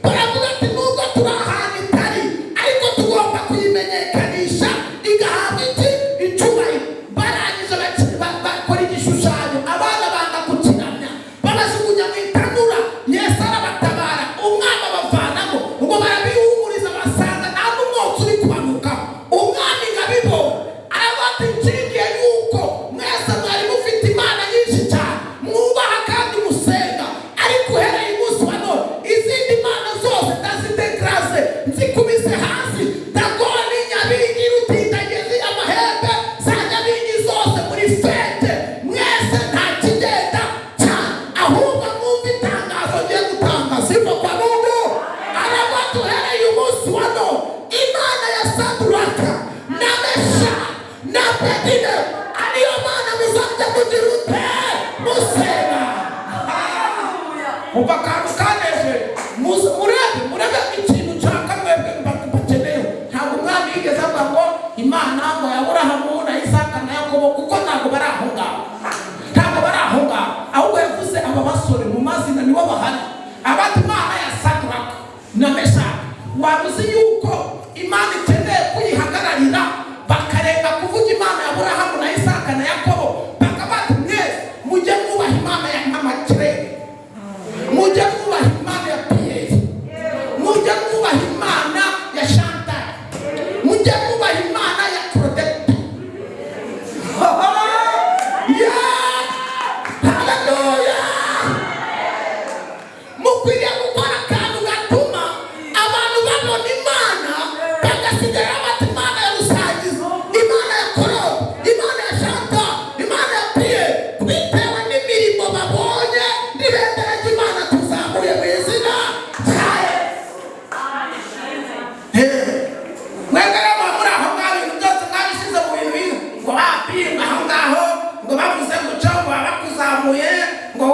Baravuga ati nubwo turi ahantu itari, ariko tugomba kuyimenyekanisha igahabwa iki? Icyubahiro. Barangije bakora igishushanyo, abana banga kukiramya, babajugunya mu itanura. Yesu arabatabara, umwami abavanamo. Ngo barabihumuriza, basanga nta n'umwotsi uri kubanukaho. Umwami ngo abibonye aravuga ati nshingiye yuko mwese mwari mufite Imana.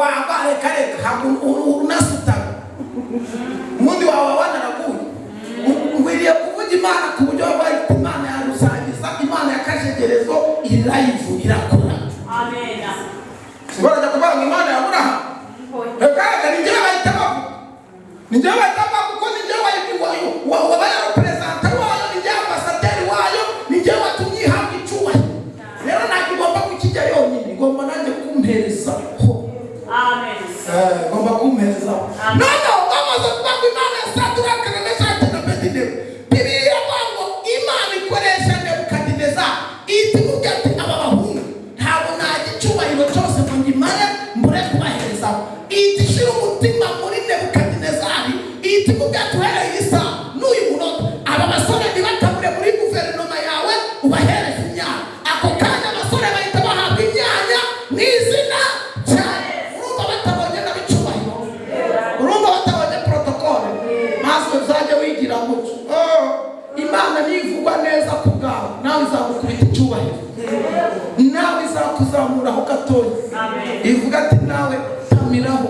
Wagwa, reka reka, ntabwo unasutama ubundi wawe wanaraguye. Nkwiriye kuvuga Imana ku buryo bayita Imana ya Rusangiza, Imana ya Kajegerezo, iri live irakora. Barajya kuvuga ngo Imana ya Burahamu, reka reka, ni njyewe bahita bavuga, ni njyewe bahita bavuga, kuko ni njyewe wabaye representant wayo, ni njyewe ambasaderi wayo, ni njyewe watumye ihabwa icyubahiro. Rero ntabwo igomba kukijya yonyine, igomba nanjye kumperezaho. Igomba kumperezaho. Noneho bamaze kuvuga ngo Imana ya Saduraka na Meshaki na Abedenego, Bibiliya iravuga ngo Imana ikoresha Nebukadinezari, ihita imubwira ati: "Aba bahungu ntabwo najya icyubahiro cyose ngo ngimare mbure kubaherezaho." Ihita ishyira umutima muri Nebukadinezari, ihita imubwira ati: "Uhereye iyi saha n'uyu munota, aba basore ntibatabure muri guverinoma yawe, ubahereze imyanya." Ako kanya abasore bahita bahabwa imyanya mu izina cyane. Urumva batabonye nab'icyubahiro? Urumva batabonye protocole? Maze uzajya wigira gutyo. Oh, Imana nivugwa neza ku bwawe, nawe izagukubita icyubahiro, nawe izakuzamuraho gatoya, ivuga ati: "Nawe tamiraho."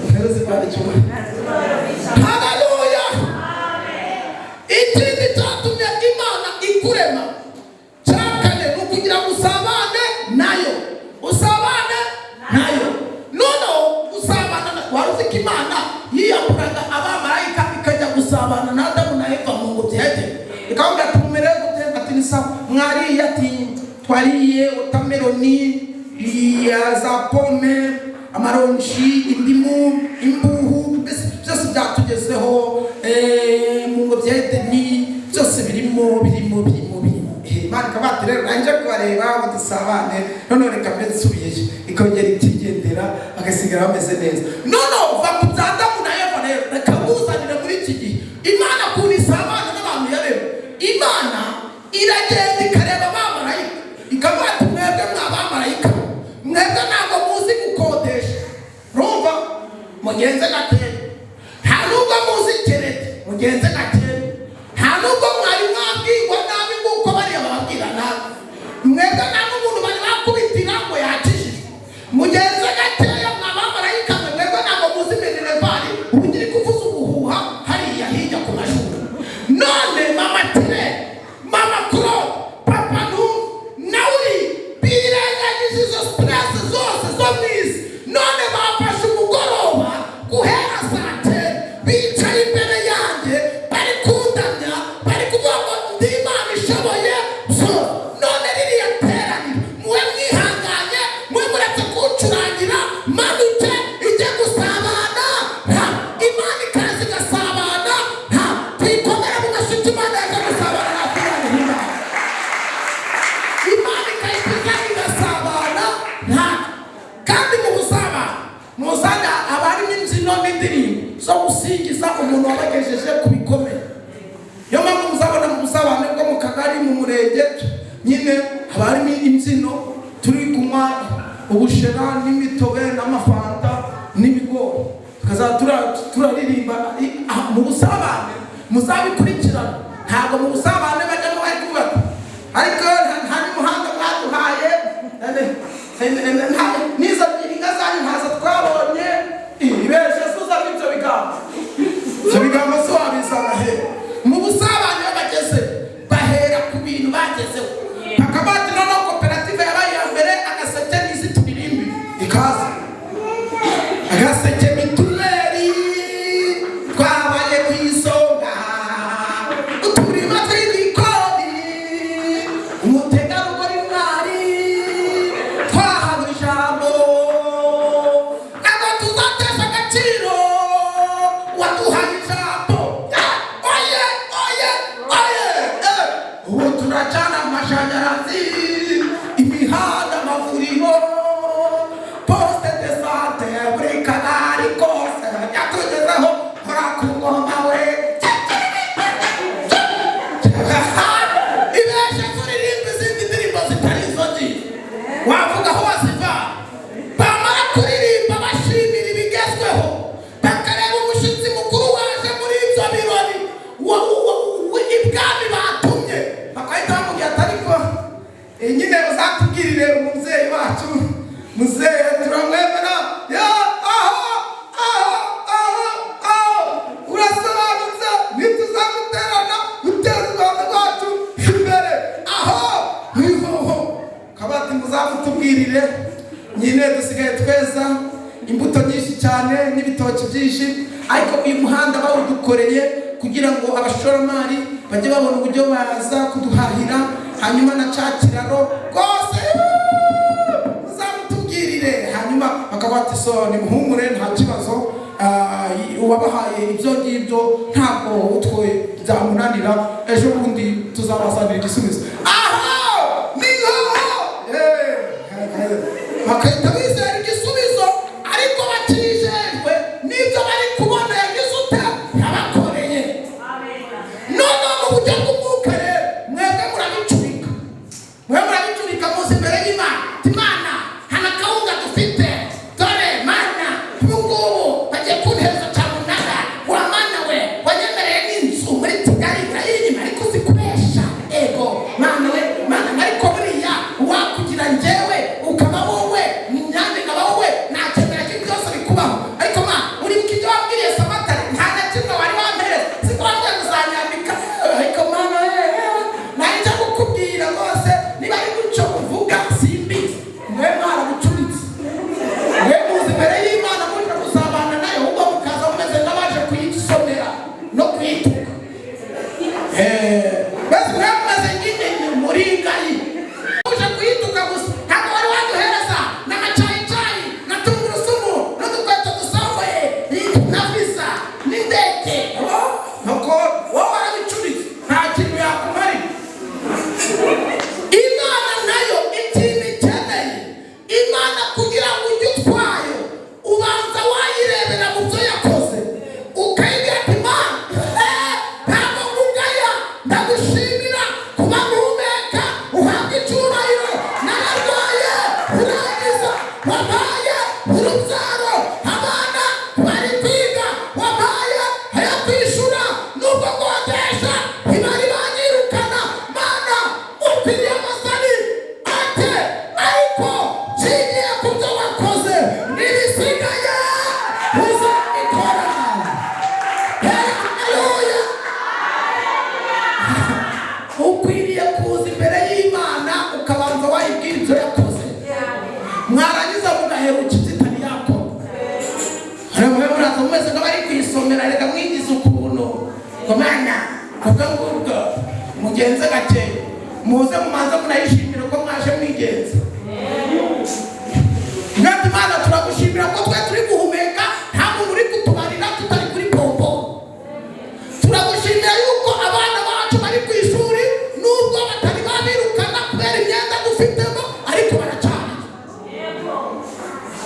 Mpereze Imana icyubahiro. Haleluya! Ikindi cyatumye Imana ikurema cya kane ni ukugira ngo usabane nayo, usabane nayo. Noneho gusabana wari uzi ko Imana yiyamburaga abamarayika ikajya gusabana na Adamu na Eva mu ngobyi ya Edeni, ikababwira ati: "Mumerewe gute?" Ati: "Ni sawa." "Mwariye?" Ati: "Twariye watermelon, iya za pome, amaronji, indimu, imbuhu, mbese byose byatugezeho mu ngobyi ya Edeni, byose birimo, birimo, birimo, birimo." Imana ikaba ati: "Rero nanjye kubareba ngo dusabane, noneho reka mbe nsubiyeyo." Ikongera ikigendera, bagasigara bameze neza. Noneho va ku bya Adamu na Eva, rero reka nkuzanire muri iki gihe Imana ukuntu isabana n'abantu yaremye. Imana iragenda ikareba abamarayika, ikavuga ati: "Mwebwe mwa bamarayika, mwebwe ntabwo muzi gukodesha, urumva mugenze gakeya. Nta nubwo muzi crédit, mugenze gakeya. Nta nubwo mwari mwabwirwa nabi nk'uko bariya bababwira nabi. Mwebwe nta n'umuntu bari bakubitira ngo yakijijwe, mugenze gakeya. Mwa bamarayika mwe, mwebwe ntabwo muzi minerval, ubu ngiri kuvuza ubuhuha hariya hirya ku mashuri. None mama Tire, mama Claude, papa Nu nawe uri, birengagije izo stress zose zo mu isi, none bafashe umugoroba guhera saa cyenda bicaye imbere yanjye, bari kundamya, bari kuvuga ngo ndi Imana ishoboye byose. None ririya teraniro muwe mwihanganye, muwe muretse kuncurangira, manuke ijye gusabana." Nta Imana ikaza igasabana, nta tuyikomere mu mashyi. Imana yaje gusabana natwe. Imana ihimbaza, Imana ikahita igasabana nta. Kandi mu busabane muzana haba harimo imbyino n'indirimbo zo gusingiza umuntu wabagejeje ku bikomeye. Niyo mpamvu muzabona mu busabane bwo mu kagari, mu murenge, nyine haba harimo imbyino, turi kunywa ubushera n'imitobe n'amafanta n'ibigori, tukazaba turaririmba mu busabane. Muzabikurikirana, ntabwo mu busabane bajyamo bari kuvuga ati: "Ariko nta n'umuhanda mwaduhaye, n'izo inka zanyu ntazo twabonye." Ibeshe suzamo ibyo bigambo, ibyo bigambo si wabizana he? Mu busabane iyo bageze bahera ku bintu bagezeho, bakaba bati: "Noneho koperative yabaye iya mbere, agaseke n'izi turirimbi ikaza, agaseke mituweli twabaye ku isonga, uturima tw'ibikoni, umutegarugori mwari twahawe ijambo, ntabwo tuzatesha agaciro waduhaye ijambo. Oye, oye, oye! Ubu turacana amashanyarazi, imihanda, amavuriro, poste de santé, buri kagari kose yatugezeho. Hora ku ngoma we!" Ibeshe turirimba izindi ndirimbo zitari izo ngizo, wavuga aho waziva. Bamara kuririmba bashimira ibigezweho, bakareba umushyitsi mukuru waje muri ibyo birori ibwami batumye, bakahita bamubwira ati: "Ariko nyine uzatubwirire umubyeyi wacu muzehe." Muzamutubwirire nyine, dusigaye tweza imbuto nyinshi cyane n'ibitoki byinshi, ariko uyu muhanda bawudukoreye kugira ngo abashoramari bajye babona uburyo baza kuduhahira, hanyuma na cya kiraro rwose muzamutubwirire. Hanyuma bakaba bati: "So nimuhumure, nta kibazo. Uwabahaye ibyo ngibyo ntabwo utwo byamunanira, ejo bundi tuzabazanira igisubizo." Aho ni nkaho bakahita bizera igisubizo, ariko batijejwe n'ibyo bari kubona yagize ute, yabakoreye. None mu buryo bw'umwuka rero, mwebwe murabicurika, mwe murabicurika, muzi imbere y'Imana. Ati: "Imana, hano akawunga dufite, dore Mana, ubu ngubu bagiye kuntereza cyamunara. Wa Mana we, wanyemereye n'inzu muri Kigali urayinyima, ariko uzi kubesha. Ego Mana we, Mana, ariko buriya wakugira njyewe ukaba wowe, nanjye nkaba wowe, nakemera ko byose bikubaho. Ariko ma, uribuka ibyo wambwiriye Samatare? Nta na kimwe wari wampereza, siko wambwiye ngo uzanyambika? Ariko Mana we, nanjye kukubwira rwose, niba ari gutyo uvuga simbizi." Mwe mwarabucuritse, mwe muzi imbere y'Imana muje gusabana nayo, ahubwo mukaza mumeze nk'abaje kuyisomera no kuyituka. Mbese mwe mumeze nk'inyenye muri ngayi uje kuyituka gusa. Ntabwo wari waduhereza n'amacayicayi na tungurusumu n'udukweto dusongoye na visa n'indege. Nuko wowe warabicuritse, nta kintu yakumarira. Imana nayo ikintu ikeneye, Imana kugira ngo ujye utwayo, ubanza wayirebera mu byo yakoze, ukayibwira ati: "Imana, ntabwo ngugaya, ndagushimira kuba mpumeka, uhabwa icyubahiro. Nararwaye urangiza, wampaye urubyaro, abana bari kwiga, wampaye ayo kwishyura nubwo ngodesha, ntibari banyirukana. Mana, ukwiriye amasani ate, ariko nshingiye ku byo wakoze, n'ibisigaye uzabikora." Haleluya! Ukwiriye kuza imbere y'Imana ukabanza wayibwira ibyo yakoze, mwarangiza mugaheruka ibyo itari yakora. Hano mube muraza mumeze nk'abari kuyisomera. Reka mwigize ukuntu ngo Mana, ubwo ngubwo mugenze gake, muze mumanze munayishimire ko mwaje mwigenza. Mwati: "Imana, turagushimira ko twe turi guhumeka, nta muntu uri kutubarira, tutari kuri pompo. Turagushimira yuko abana bacu bari ku ishuri, nubwo batari babirukana kubera imyenda dufitemo, ariko baracana."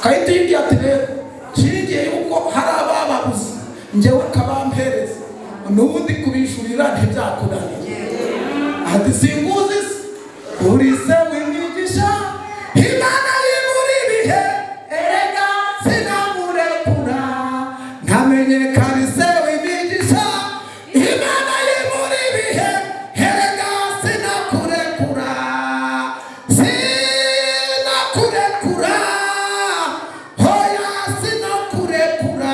Kahita yibwiye ati: "Rero nshingiye yuko hari abababuze, njyewe akabampereza, n'ubundi kubishurira ntibyakunaniye." Ati: "Singuzi se uri se w'imigisha, Imana y'imuri ibihe, erega sinamurekura ntamenyekana. Se w'imigisha, Imana y'imuri ibihe, erega sinakurekura, sinakurekura, hoya sinakurekura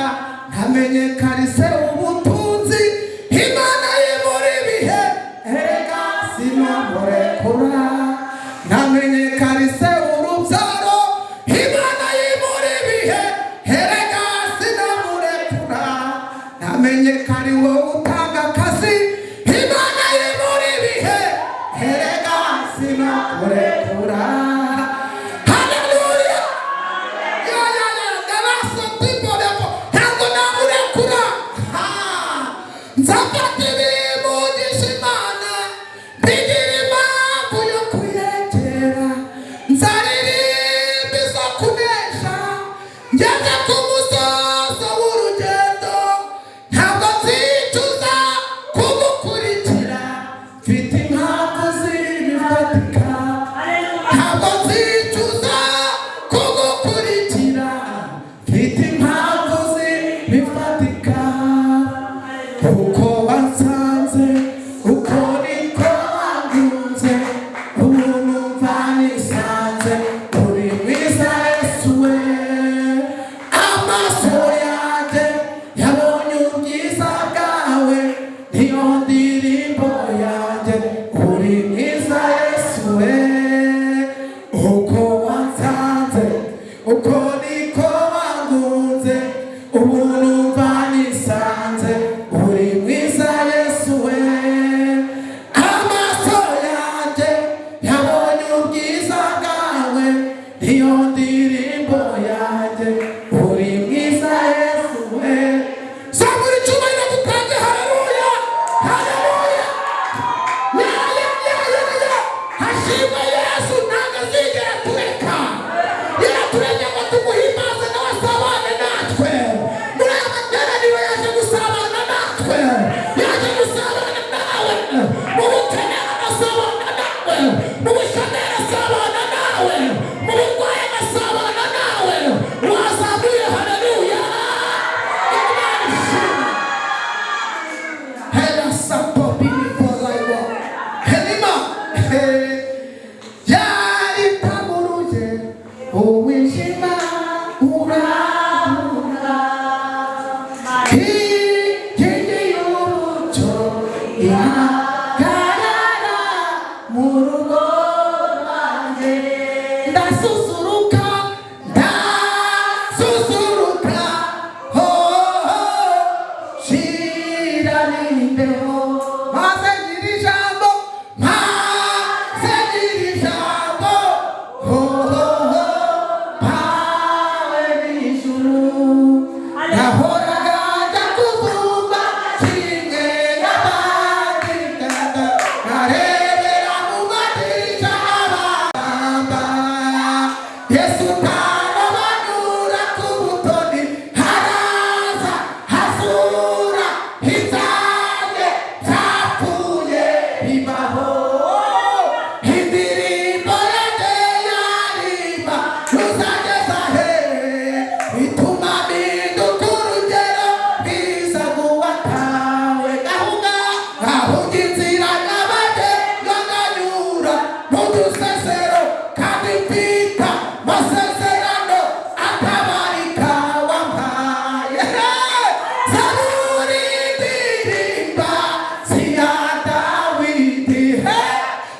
ntamenyekana. Se ubutunzi, Imana y'imuri ibihe, erega sinamurekura ntamenyekana. Se urubyaro, Imana y'imuri ibihe, erega sinamurekura ntamenyekana. Wowe utanga akazi, Imana y'imuri ibihe, erega sinakurekura." Haleluya! Ya ya ya, ndabasa tipo ntabwo namurekura. Ha! Nzafata ibimugisha Imana, mbigira impamvu yo kuyegera, nzaririmba izo kunesha ngeze ku musozo w'urugendo. Ntabwo nzicuza kugukurikira, mfite impamvu zibifatika. Ntabwo nzicuza kugukurikira, mfite impamvu zibifatika. Uko wansanze uko niko wangunze, ubu numva nisanze uri mwiza Yesu we. Amaso yanjye yabonye ubwiza bwawe, niyo ndirimbo yanjye, uri mwiza Yesu we. Uko Umwijima urahunga, inkingi y'umucyo ihagarara mu rugo rwanjye. Ndasusuruka, ndasusuruka, ho ho, shira n'imbeho, maze ngira ijambo, maze ngira ijambo, ho ho ho, mpawe n'ijuru. Nahoraga njya kuvumba kimwe n'abandi, nkarebera mu madirishya abamba. Yesu ntarobanura ku butoni, haraza hasura ibyanjye byapfuye bibaho. Indirimbo yanjye yarima ruzageza he, bituma mpinduka urugero rwiza guwatawe. Gahunga gahunga inzira nyabagendwa, nkanyura mu dusesero, kandi mfite amasezerano atabarika wampaye. Zaburi ndirimba si iya Dawidi,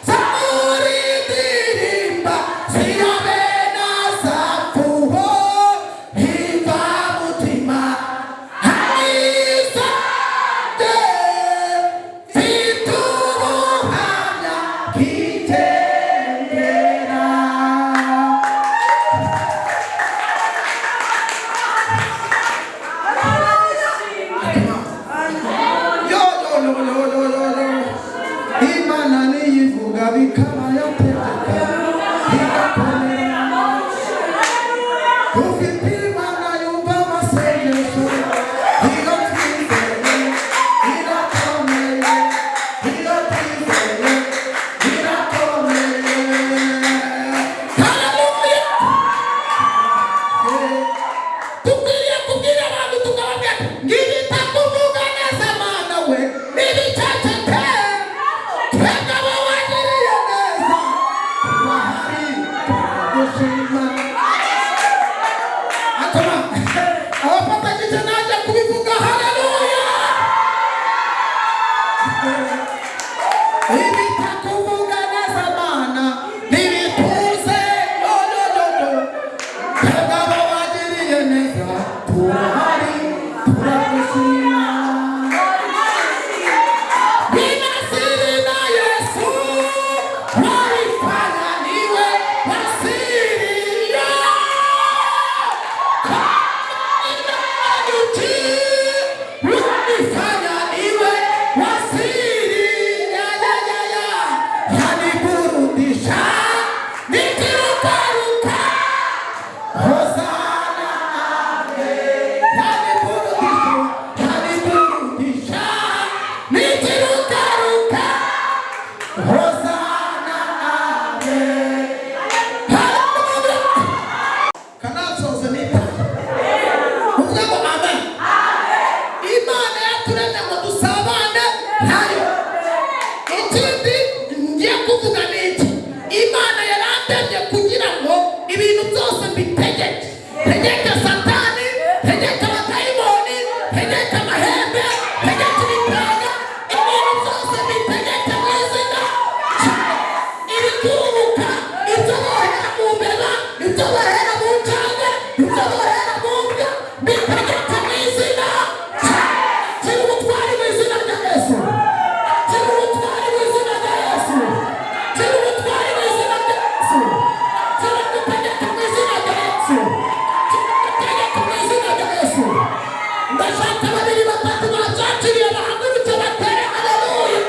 Zaburi ndirimba si iya bene Asafu, himba mutima hanizange, mfite ubuhamya bwitendera. Yo yo yo yo yo yo yo! Imana niyivuga bikaba, yategeka bigakomera. Dufite Imana yumva amasengesho. Iyo twizeye irakomeye, iyo twizeye irakomeye. Haleluya! Dukwiriye kubwira abantu, tukababwira ngibitakuvuga neza, Mana we, n'ibiceceke. Twebwe abo wagiriye neza turahari, turagushima. Atuma abafatanyije najya kubivuga. Haleluya! Ibitakuvuga neza, Mana, ntibituze. Yo yo yo yo! Twebwe abo wagiriye neza turahari, turagushima. Ninasiri na Yesu walifanya niwe wa siri. Walifanya niwe wa siri. Ya, ya, ya, ya. Yaniburudisha nikirukaruka. Hosana, amen. Yaniburudisha, yaniburudisha nikirukaruka. Hosana, amen. Haleluya! Kanatsoze nita. Uvuge ngo amen. Imana yaturemye ngo dusabane nayo. Ikindi ngiye kuvuga ni iki: Imana yarandemye kugira ngo ibintu byose mbitegeke. Tegeke Satani, tegeke abadayimoni, tegeke amahembe, tegeke ibitanga, ibintu byose mbitegeke mu izina. Ibikururuka, ibyo bohera mu mbeba, ibyo bohera mu njangwe, ibyo bohera mu mbwa, mbitegeke mu izina. Kira ubutwari mu izina rya Yesu. Kira ubutwari mu izina rya Yesu. Kira ubutwari mu izina rya Yesu. Kira gutegeka mu izina rya Yesu. Kira gutegeka mu izina rya Yesu. Ndashaka babiri, batatu babyakiriye bahaguruke batere haleluya.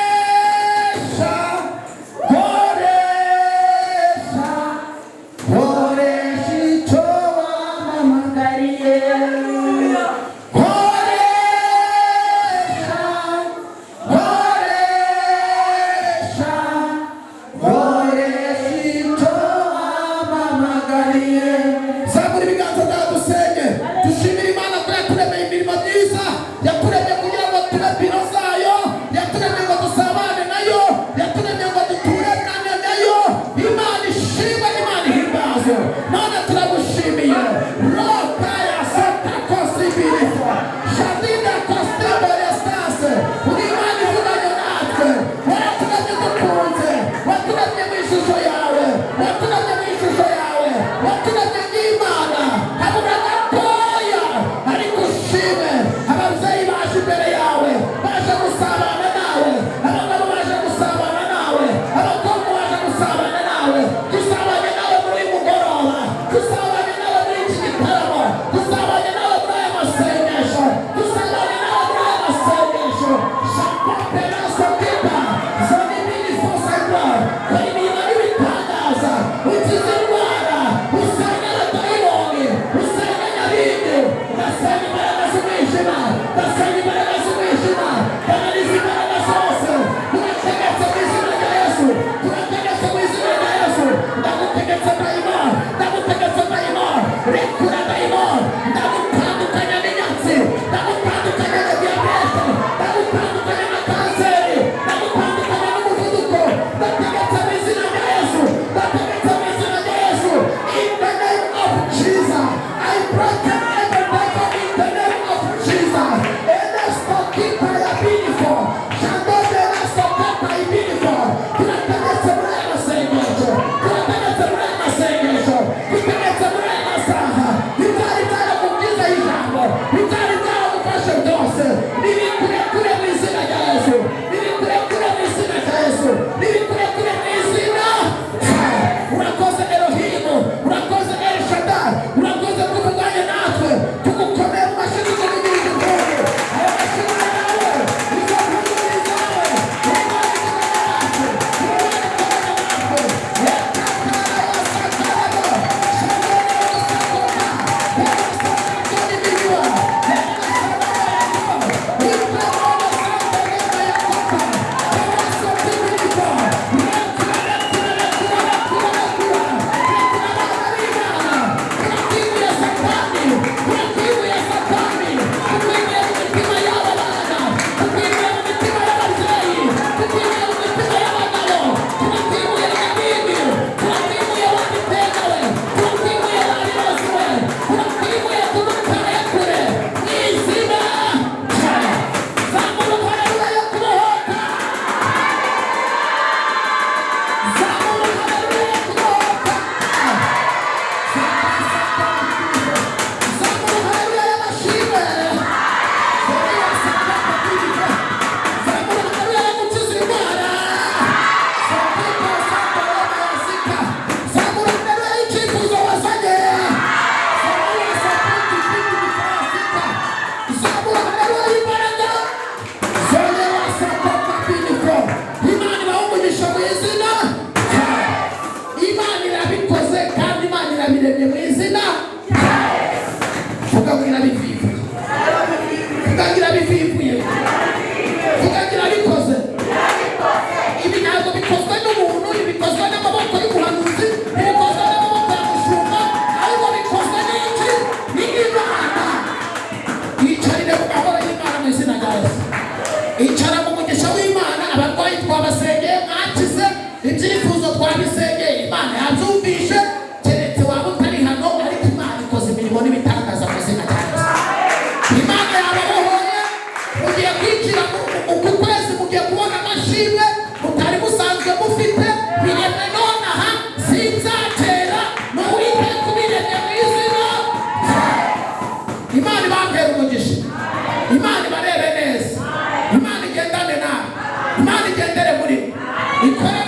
Koresha, koresha, koresha icyo wampamagariye. Koresha, koresha, koresha icyo wampamagariye. Zamura ibiganza byawe dusenge, dushimire Imana ko yaturemeye imirimo myiza, yaturemye kugira ngo tube biro zayo, yaturemye ngo dusabane nayo, yaturemye ngo duturane nayo. Imana ishimwe, Imana ihimbazwe. None turagushimiye. Roka ya santa kosibirifo shadida kostebo restase. Uri Imana ivuganye natwe, waraturemye dukunze, waturemye mu ishusho yawe, waturemye mu ishusho yawe, waturemye nk'Imana. Habura gatoya, ariko ushime ababyeyi baje imbere yawe, baje gusabana nawe, abagabo baje gusabana nawe, abakobwa baje gusabana nawe. Dusabanye nawe muri uyu mugoroba, dusabanye nawe muri iki gitaramo, dusabanye nawe muri aya masengesho, dusabanye nawe muri aya masengesho. Shakoperaso kita zonibini fosagwa kora imirimo n'ibitangaza, ukize indwara, usenya abadayimoni, usenya nyabingi, ugasenya imbaraga z'umwijima, ugasenya imbaraga z'umwijima, bananiza imbaraga zose. Turategetse mu izina rya Yesu, turategetse mu izina rya Yesu. Ndagutegetse dayimoni, ndagutegetse dayimoni, rekura dayimoni. Ndagutandukanya n'inyatsi, ndagutandukanya na diyabete, ndagutandukanya na kanseri, ndagutandukanya n'umuvuduko. Ndategetse mu izina rya Yesu, ndategetse mu izina rya Yesu. In the name of Jesus, I break every devil in the name of Jesus. Enestokita ya binifo shandode nasokata ibinifo. Turategetse muri aya masengesho, turategetse muri aya masengesho, dutegetse muri aya masaha. Ibyari byaramubwiza ijambo, ibyari byaramufashe byose nibikurekure mu izina rya Yesu, nibikurekure mu izina rya Yesu, nibikurekure mu izina. Urakoze Elohimu, urakoze El Shaddai, urakoze kuvuganye natwe. Tugukomeye mu mashyi, tukuvugiriza impundu. Ayo mashyi ni ayawe, izo mpundu ni izawe. Imana ikorana natwe, Imana ikorana natwe. Yekakarayasakarago, shagonorosakota, erosakakonibinywa, erasanamayako, ikamonosandagemayakota, erasotibiriko. Rekura, rekura, rekura, rekura, rekura, rekura abana b'Imana. Turakwibuye Satani, turakwibuye Satani, tukwibuye mu mitima y'aba bana, tukwibuye mu mitima y'ababyeyi, tukwibuye mu mitima y'abagabo, turakwibuye nyabingi, turakwibuye wabitegawe, turakwibuye wabiroziwe, turakwibuye tugutaye kure mu izina rya. Zamura haleluya yo kubohoka, zamura haleluya yo kubohoka, zamura haleluya y'amashimwe. Zamura haleluya yo gukiza indwara. Zamura haleluya y'icyifuzo wazanye. Zamura haleluya y'imbaraga. Imana ibahe umugisha mu izina. Imana irabikoze kandi Imana irabiremye mu izina. Vuga ngo irabivivuye, vuga ngo irabivivuye, vuga ngo irabikoze. Ibi ntabwo bikozwe n'umuntu, ntibikozwe n'amaboko y'umuhanuzi, ntibikozwe n'amaboko ya mushumba, ahubwo bikozwe n'iki? N'Imana. Yicarire mu mahoro y'Imana mu izina rya Yesu. Icara mu mugisha w'Imana. Abarwayi twabasengeye, mwakize. Ibyifuzo twabisengeye, Imana yabyumvishe. Keretse waba utari hano, ariko Imana ikoze imirimo n'ibitangaza mu izina rya Yesu. Imana yababohoye. Mugiye kwinjira uku kwezi, mugiye kubona amashimwe mutari musanzwe mufite. Biremwe nonaha, sinzatera, ni Uwiteka ubiremye mu izina. Imana ibambere umugisha, Imana ibarebe neza, Imana igendane nawe, Imana igendere muri mwe, ikore.